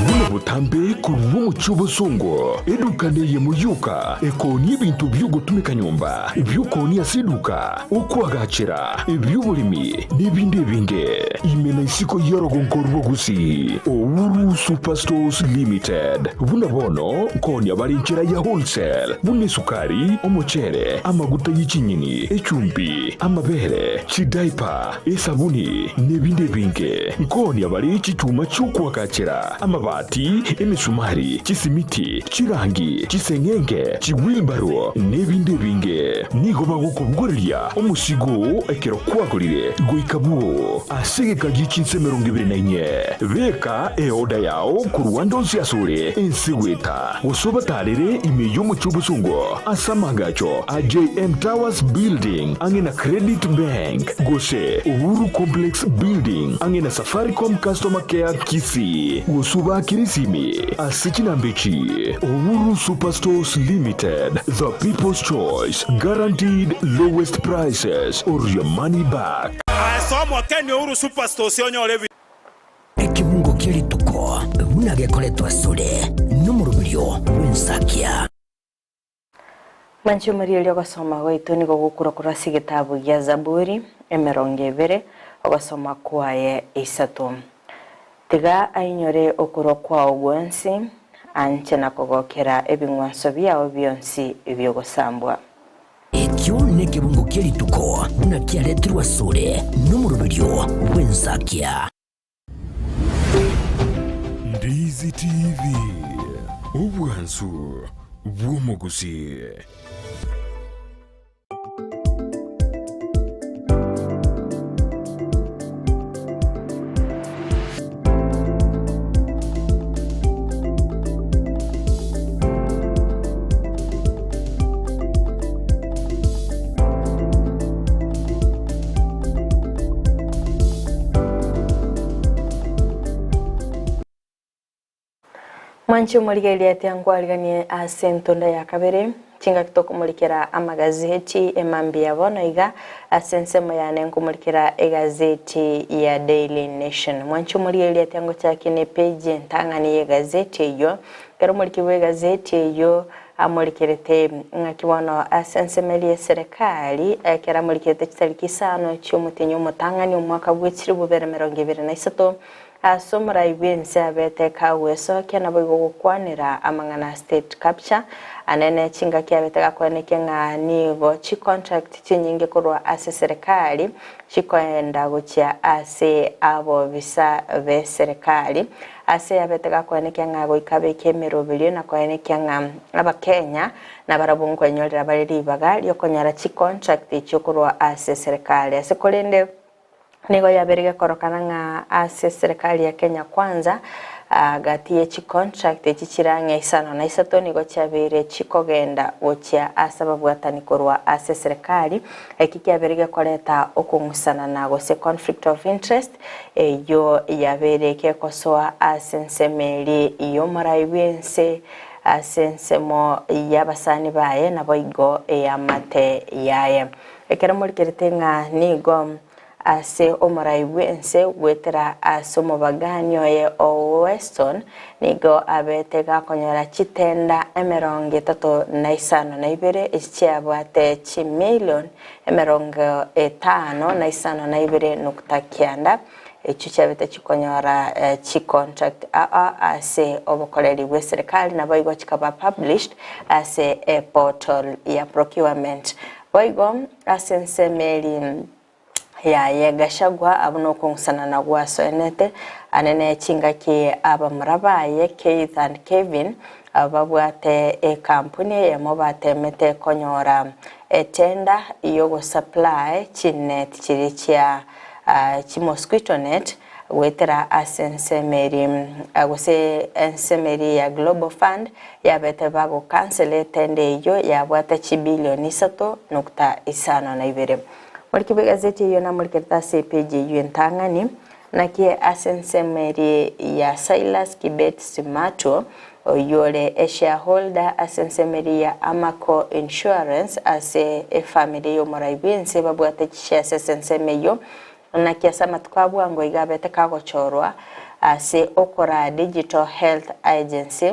Buna botambe korwa omochie obosongo, eduka neyemo yoka ekoonia ebinto bi'ogotumeka nyomba, ebi'okoonia ase eduka, okoagachera, ebi'oboremi, na ebinde ebinge. Ime na isiko y'orogongo rw'Ogusii, Uhuru Superstores Limited. Buna bono nkoonia bare enchera ya wholesale, buna esukari, omochere, amaguta ye chinyeni, echumbi, amabere, chidaipa, esabuni, nebinde ebinge. Nkoonia bare chichuma chi'okoagachera, amabati, emesumari, chisimiti, chirangi, chiseng'enge, chiwilbaro, nebinde ebinge. Nigo bagokobogoreria omosigo oo ekero kwagorire goika bwoo ase egeka gie chinsa emerongo ebere na inye. Beka eoda yao korwa ande onsi asore ense goeta, gose obatarere ime y'omochie obosongo ase amaagacho a JM Towers Building ang'e na Credit Bank, gose Uhuru Complex Building ang'e na Safaricom Customer Care Kisii, gose obaakere esimi ase chinamba echi, Uhuru Superstores Limited, the people's choice, guaranteed lowest prices or your money back. Ase omokeni Uhuru Superstores onyore ebi. Ekebungo kia rituko buna gekoretwe asore nomoroberio bw'ensakia. Mwanche omorierio ogosoma gwaito nigo gokorwa korwa ase egetabu gia Zaburi emerongo ebere, ogosoma kwaye isato. Tiga ainyore okorwa kwao gwonsi, anche na kogokera ebing'wanso biao bionsi bi'ogosambwa. Ekio nekebungo kia rituko buna kiaretirwe asore nomoroberio bw'ensakia. Ndizi TV, obwansu bw'omogusii. Mwanche omorigereria tiankoariganie ase entonda ya kabere, chingaki tokomorikera amagazeti emambia bono iga ase ensemo yane nkomorikera egazeti ya Daily Nation. Mwanche omorigereria tiangochakia ne page entang'ani y'egazeti eyio, ekero omoriki bw'egazeti eyio amorikerete ng'aki bono ase ensemo eria y'eserekari ekero amorikerete chitariki isano chi'omotienyi omotang'ani omwaka bwe chilifu bibere emerongo ebere na isato Ase omorai bw'ense abete kagwesokia naboigo gokwanera amang'ana a state capture, anene chingaki abete gakwenekia ng'a nigo chicontract chinyinge korwa ase serikali chikoenda gochia ase abobisa be serikali. Ase abete gakwenekia ng'a goika abeke emeroberio na koenekia ng'a abakenya nabarabwo nkwenyorera bare ribaga riokonyora chicontract echio korwa ase serikali. Ase korende Nigo yabeire gekorokana ng'a ase eserekari ya Kenya Kwanza, gati ye chicontract echi chire ang'e isano na isato nigo chiabeire chikogenda gochia ase ababwatani korwa ase eserekari, eki kiabeire gekoreta okong'usanana gose conflict of interest eyio yabeire gekosoa ase ensemo eria y'omorai bw'ense ase ensemo y'abasani baye naboigo eamate yaye. Ekero morikerete ng'a nigo ase omorai bw'ense goetera ase omobagani oye o Weston, nigo abete gakonyora chitenda emerongo etato na isano na ibere echi chiabwate chimilion emerongo etano na isano na ibere nukta kianda, echio chiabete chikonyora chicontract aa ase obokoreri bw'eserekari naboigo chikaba published ase eportal ya procurement. Boigo ase ensemo eria yaye Gachagua abwo nokong'usanana gwasoenete anene chingaki abamura baye Keith and Kevin babwate ekampuni eyemo batemete konyora etender yogosupply chinet chiria chia chimosquito net goetera ase ensemo eria gose ensemo eria ya Global Fund yabete bagokansela etenda eyio yabwate chibilioni isato nukta isano na ibere. Moriki bw'egazeti eyio namorikerete ase epeji eyio entang'ani, naki ase ensemo eria ya Silas Kibet Simato, oyio ore eshareholder ase ensemo eria ya Amaco Insurance ase efamiri y'omorai bw'ense babwate chishares ase ensemo eyio, Naki ase amatuko a bwango iga abete kagochorwa ase okoraa Digital Health Agency,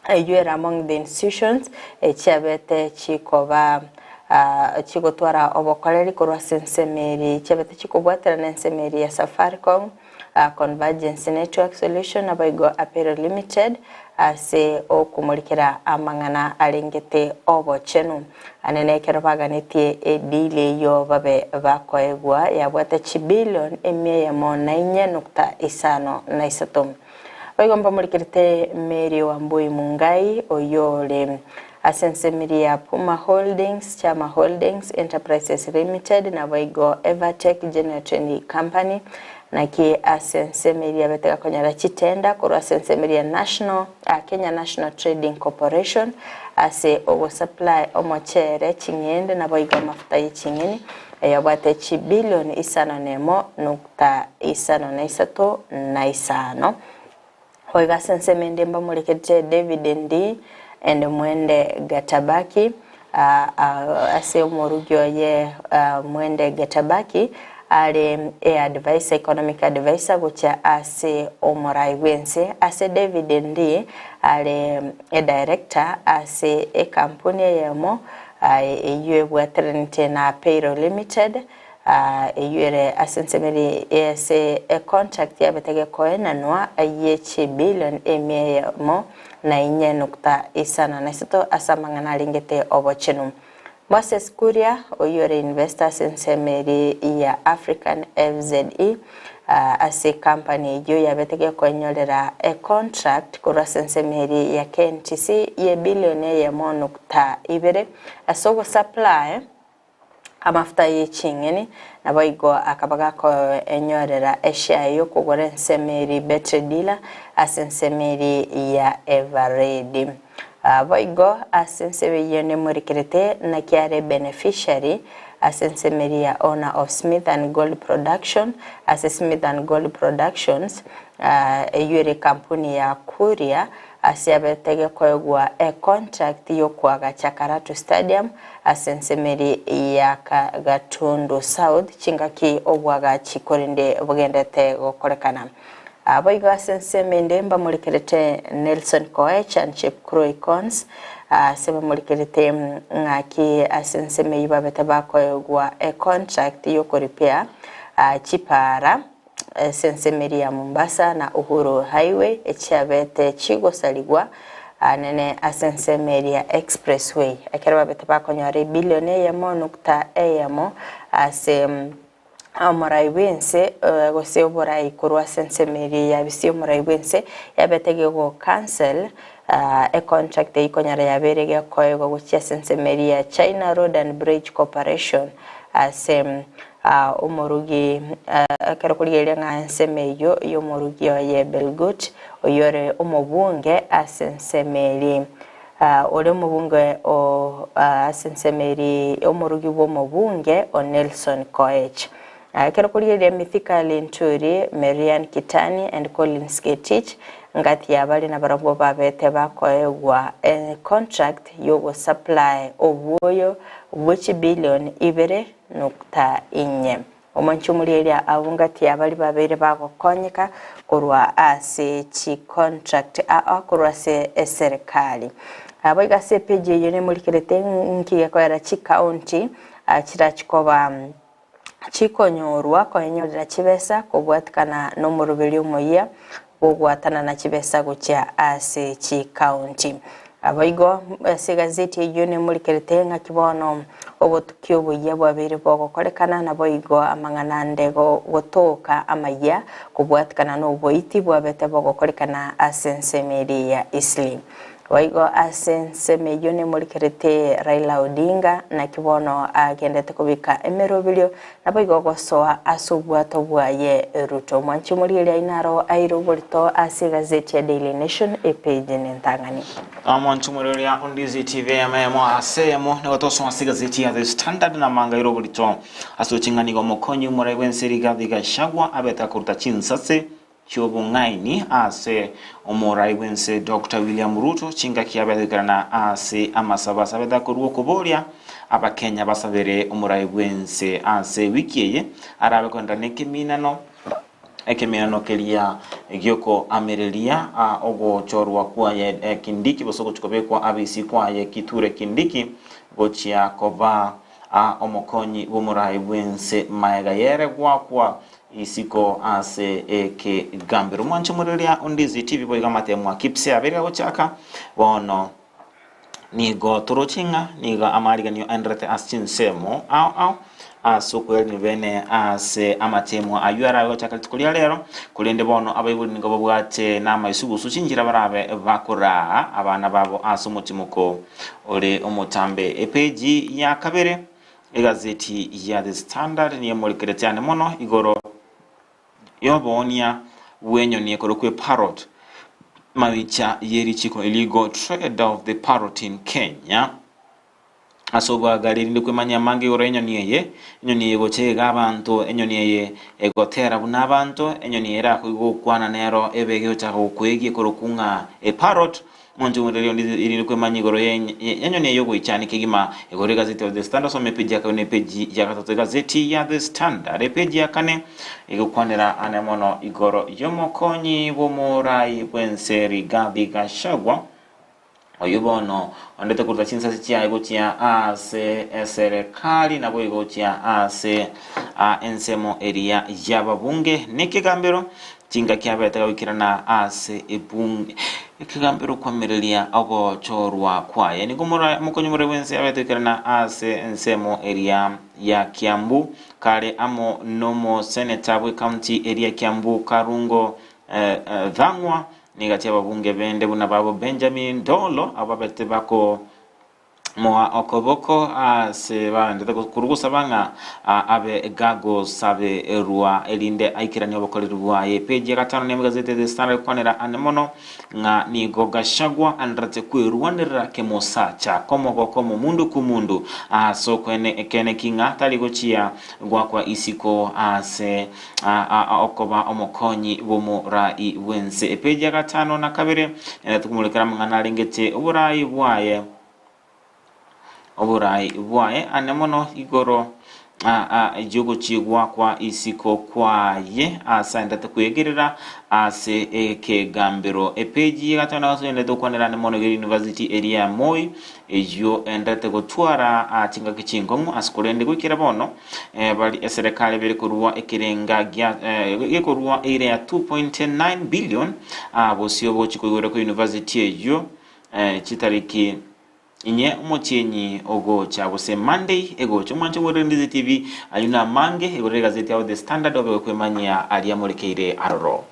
eyio ere among the institutions echiabete chikoba chigotwara obokoreri korwa ase ensemo eria chiabete chikobwaterana ensemo eria ya Safaricom, Convergence Network Solution naboigo Apparel Limited ase okomorikera amang'ana arengete obochenu. Ane nekero baganetie edeal eyio babe bakoegwa yabwate chibillion emia eyemo na inye nukta isano na isato. Boigo mbamorikerete Mary Wambui Mungai oyio ore ase ensemiri ya Puma Holdings, Chama Holdings Enterprises Limited naboigo Evertech General Trading Company naki ase ensemo eria abete gakonyora chitenda korwa ase ensemo eria National Kenya National Trading Corporation ase ogosupply omochere, ching'ende naboigo amafuta ye ching'eni eyabwate chibillion isano nemo nukta isano na isato na isano. Boigo ase ensemo ende mbamorekete David Ndii and Mwende Gatabaki ase omorugi oye Mwende Gatabaki are eadvisor, economic advisor gochia ase omorai bw'ense. Ase David Ndii are edirector ase ekampuni eyemo eyio ebwateranete na Payroll Limited Eyio ere ase ensemo eria ase econtract yabete gekoenanwa ye chibillion emia eyemo na inye nukta isano na isato ase amang'ana arengete obochenu. Moses Kuria, oyio ore investor ase ensemo eria ya African FZE ase ecompany eyio yabete gekoenyorera econtract korwa ase ensemo eria ya KNTC ye billion eyemo nukta ibere ase ogosupply amafuta ye ching'eni, naboigo akaba gakoenyorera eshare y'okogora ensemo eria Betri Dealer ase ensemo eria ya Eveready. Boigo ase ensemo eyio nemorikerete naki are beneficiary ase ensemo eria ya owner of Smith and Gold Production ase Smith and Gold Productions eyio ere ekampuni ya Kuria. Ase abete gekoegwa econtract yokoagacha Karatu Stadium ase ensemeri ya Gatundu South chingaki obwagachi korende bogendete gokorekana. Boigo ase ensemo ende mbamorekerete Nelson Koech and Chepkurui Cons ase bamorekerete ng'aki ase ensemo eyio babete bakoegwa econtract yokoripea chipara ase ensemeri ya Mombasa na Uhuru Highway echiabete chigosarigwa nene ase ensemo eria Expressway ekero babete bakonyora ebilioni eyemo nukta eyemo ase omorai bw'ense gose oborai korwa ase ensemo eria ya bisia omorai bw'ense yabete gego cancel econtract eyio konyora yabeire gekoegwa gochia ase ensemo eria ya China Road and Bridge Corporation ase Omorugi ekero korigereria ng'a ensemo eyio y'omorugi oye Belgut, oyio ore omobunge ase ensemo eria, ore omobunge o ase ensemo eria omorugi bw'omobunge o Nelson Koech. Ekero korigereria Mithika Linturi, Maryanne Kitany and Collins Ngetich, ngati yabare nabarabwo babete bakoegwa econtract yogosupply obwoyo bwe chibillion ibere nukta inye. Omonche omorieria abwo ngati ya baria babeire bagokonyeka korwa ase chicontract aa korwa ase eserekari. Boigo ase epeji eyio nemorikerete nki gekoera chicounty chirachikoba chikonyorwa koenyorera chibesa kobwatikana nomoroberi omoyia bw'ogwatanana chibesa gochia ase chikaunti. Naboigo ase egazeti eyio nemorikerete ng'aki bono obotuki oboyia bwabeire bogokorekana, naboigo amang'ana ande gotoka amayia kobwatikana noboiti bwabete bogokorekana ase ensemo eria ya Eastleigh. Boigo ase ensemo eyio nemorikerete Raila Odinga, naki bono agendete kobeka emeroberio, naboigo gosoa ase obwato bwaye Ruto. Mwanche omorigereria aye naro aire oborito ase egazeti ya Daily Nation epage nentang'ani. Omwanche omorigereria o Ndizi TV eyemo ase eyemo nigo tosoa ase egazeti ya The Standard na amanga aire oborito ase oching'ani igo omokonyi omorai bwense Rigathi Gachagua abete akoruta chinsase chi'obong'aini ase omorai bw'ense Doctor William Ruto chingaki abe goikerana ase amasabo ase abete akorua okoboria abakenya basabere omorai bw'ense ase ewiki eye arabe koenderera nekeminano ekeminano keria giokoamereria ogochorwa kwaye Kindiki gose ogochia kobekwa abisi kwaye Kithure Kindiki gochia koba omokonyi bw'omorai bw'ense maega yere goakwa Isiko ase ekegambero. Mwanche omoriria o Ndizi TV boigo amatemo a Kipsea abere agochaka bono nigo toroche ng'a nigo amariganio aenderete ase chinsemo ao ao ase okoerania bene ase amatemo ayio arabe gochaka rituko ria rero korende bono abaibori nigo babwate namaisugusu chinchera barabe bakoraa abana babo ase omotimoko ore omotambe. Epeji ya kabere Egazeti ya The Standard niyemorekerete ane mono igoro y'oboonia bw'enyoni ekorokwa eparrot, mabicha ye richiko illegal trade of the parrot in Kenya. Ase obwagare erinde kwemanyia amange igoro y'enyoni eye, enyoni eye gocha iga abanto, enyoni eye egotera buna abanto, enyoni eye erakoigwa gokwana nero ebe egochaka gokoegia ekorokwa ng'a eparrot, Monto omoreri onde erinde kwemanya igoro y'enyoni eye ogoichania kegima. Igoro egazeti ya The Standard soma epeji ya kabere na epeji ya gatato egazeti ya The Standard. Epeji ya kane egokwanera ane mono igoro y'omokonyi bw'omorai bw'ense Rigathi Gachagua oyio bono ondete koruta chinsase chiaye gochia ase eserekari naboigo gochia ase ensemo eria y'ababunge nekegambero Chingaki abete goikerana ase ebunge ekegambero kwamireria ogochorwa kwaye. Nigo omokonyi more bw'ense abete goikerana ase ensemo eria ya Kiambu kare amo nomoseneta bw'ecounty eria Kiambu Karungo Thang'wa negati ababunge bende buna babo Benjamin Ndolo abwo babete bako. Moa okoboko ase baendete korwa gosaba ng'a abe gagosaberwa erinde aikeranie obokoreri bwaye. Epeji ya gatano nemo egazeti ya The Standard ekokwanera ane mono ng'a nigo Gachagua anderete kwerwanerera kemosacha komogoko omomundu kumundu ase okwene ekeene ki ng'a tari gochia goakwa isiko ase okoba omokonyi bw'omorai bw'ense. Epeji ya gatano na kabere nere tokomorekera amang'ana arengete oborai bwaye. Oborai bwaye ane mono igoro y'ogochigwa kwa isiko kwaye ase aendete kwegerera ase ekegambero. Epeji ya gatano na gatato endete gokwanera ane mono igoro University eria ya Moi eyio endete gotwara chingaki chinkong'u ase korende goikera bono bari eserekari bere korua ekerenga gia gekorua eira ya 2.9 billion bosio bogochi koigorera kwa university eyio Chitariki inye omotienyi ogocha gose Monday egocha omwancho bwe Rendizi TV ayio namange igoro y'egazeti yao The Standard obe gokwemanyia aria morekeire aroro.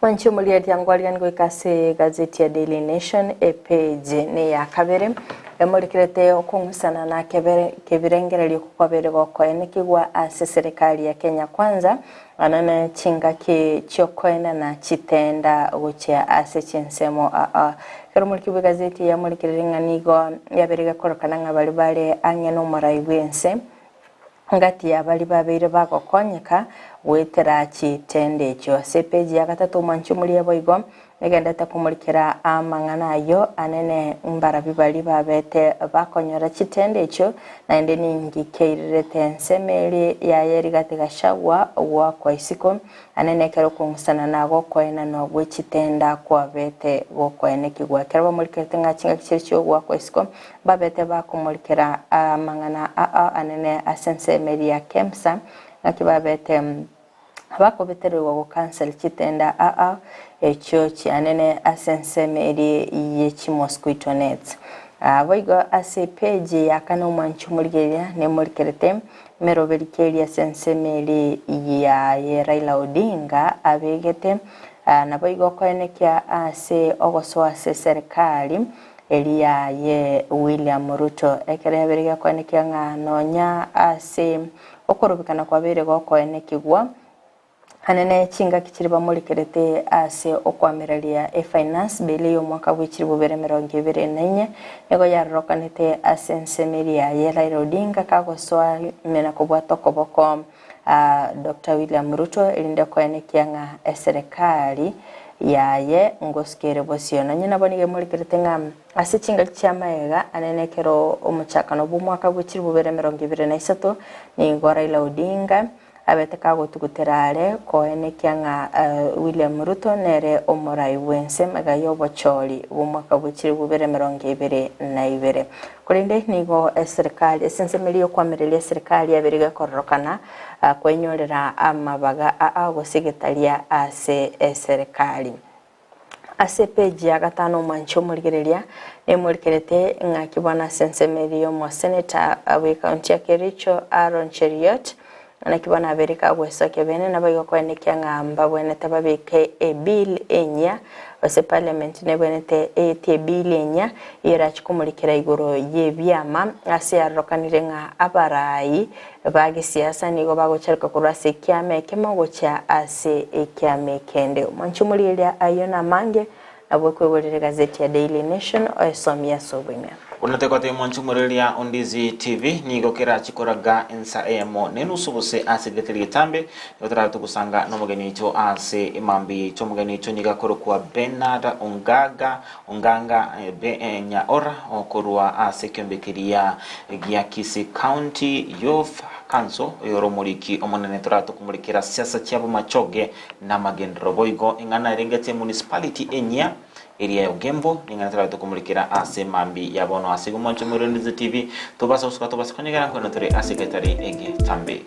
Mwanche omoriaria ngwariani goika ase egazeti ya Daily Nation epage neya kabere emorekerete okong'usana na kebirengererio kwabeire gokoenekigwa ase serikali ya Kenya Kwanza Anene chingaki chi'okoenana chitenda gochia ase chinsemo aa. Ekero omoriki bw'egazeti eye amorekereire ng'a nigo yabeire gekorokana ng'a baria bare ang'e nomorai bw'ense ngati ya baria babeire bagokonyeka goetera chitenda echio. Ase epeji ya gatato omwanchi omoria boigo Negendete komorikera amang'ana ayio anene mbarabwo baria babete bakonyora chitende echio, naende ninki keirerete ensemo eria yaye rigati Gachagua goakwa isiko, anene ekero okong'usana na gokoenanwa gwe chitenda kwabete gokoenekigwa. Ekero bamorikerete ng'a chingaki chiria chi'ogoakwa isiko, mbabete bakomorikera amang'ana aa anene ase ensemo eria ya Kemsa, ng'aki babete. Abakobetererigwa gokansel chitenda aa echio chianene ase ensemo eria ye chimosquito nets. Boigo ase epeji ya kane omwanchi omorigereria nemorikerete emeroberi keria ase ensemo eria yaye Raila Odinga abegete naboigo koenekia ase ogosoa ase eserekari eria yaye William Ruto ekero yabere gekoenekia ng'a nonya ase Okorobekana kwabeire gokoenekigwa anene chingaki chiria bamorekerete ase okoamereria efinance bill y'omwaka bwe chilifu bibere emerongo ebere na inye nigo yarorokanete ase ensemo eria yaye Raila Odinga kagosoa ime na kobwata okoboko Doctor William Ruto erinde koenekia ng'a eserekari yaye ngosuka ere bosio. Nonye nabo nigo emorekerete ng'a Ase chingaki chi'amaega anene ekero omochakano bw'omwaka bwe chilifu 2023, nigo Raila Odinga abete kagotugutera are koenekia ng'a William Ruto nere omorai bw'ense magega y'obochori bw'omwaka bwe chilifu 2022. Korende nigo eserikali ase ensemo eria y'okoamereria eserikali yabere gekororokana kwenyorera amabaga aa gose getaria ase eserikali. Ase epeji ya gatano omwanchi omorigereria nemorikerete ng'aki bono ase ensemo eria y'omoseneta bw'ekaunti ya Kericho Aaron Cheruiyot naki bono abeire kagwesokia bene naboigo koenekia ng'a mbabwenerete babeke ebill enyia gose parliament nebwenerete eetie ebill enyia eyio erachi komorikera igoro y'ebiama ase yarorokanire ng'a abarai Ba gesiasa nigo bagocharoka korwa ase ekiama ekemo gochia ase ekiama ekende. Omwanchi omorigereria ayio namange, nabwo okoigorera egazeti ya Daily Nation oesomie ase oboime. Buna togotebia omwanchi omorigereria o Ndizi TV, nigo kerachi koraga ensa eyemo nenusu gose ase egeteri getambe, nigo torabe togosanga nomogeni oito ase emambia yaito. Omogeni oito nigo akorokwa Bernard Ongaga Onganga be Nyaora okorwa ase ekeombe keria gia Kisii County Youth Council oyore omoriki omonene toratokomorekera siasa chiabo machoge na amagenderero boigo eng'ana erengete municipality enyia eria ya Ogembo neng'ana toratokomorekera ase mambi ya bono ase igo mwanche moiranerize TV tobasa gosuka tobasa konyegera nkoena tore ase getari egetambe.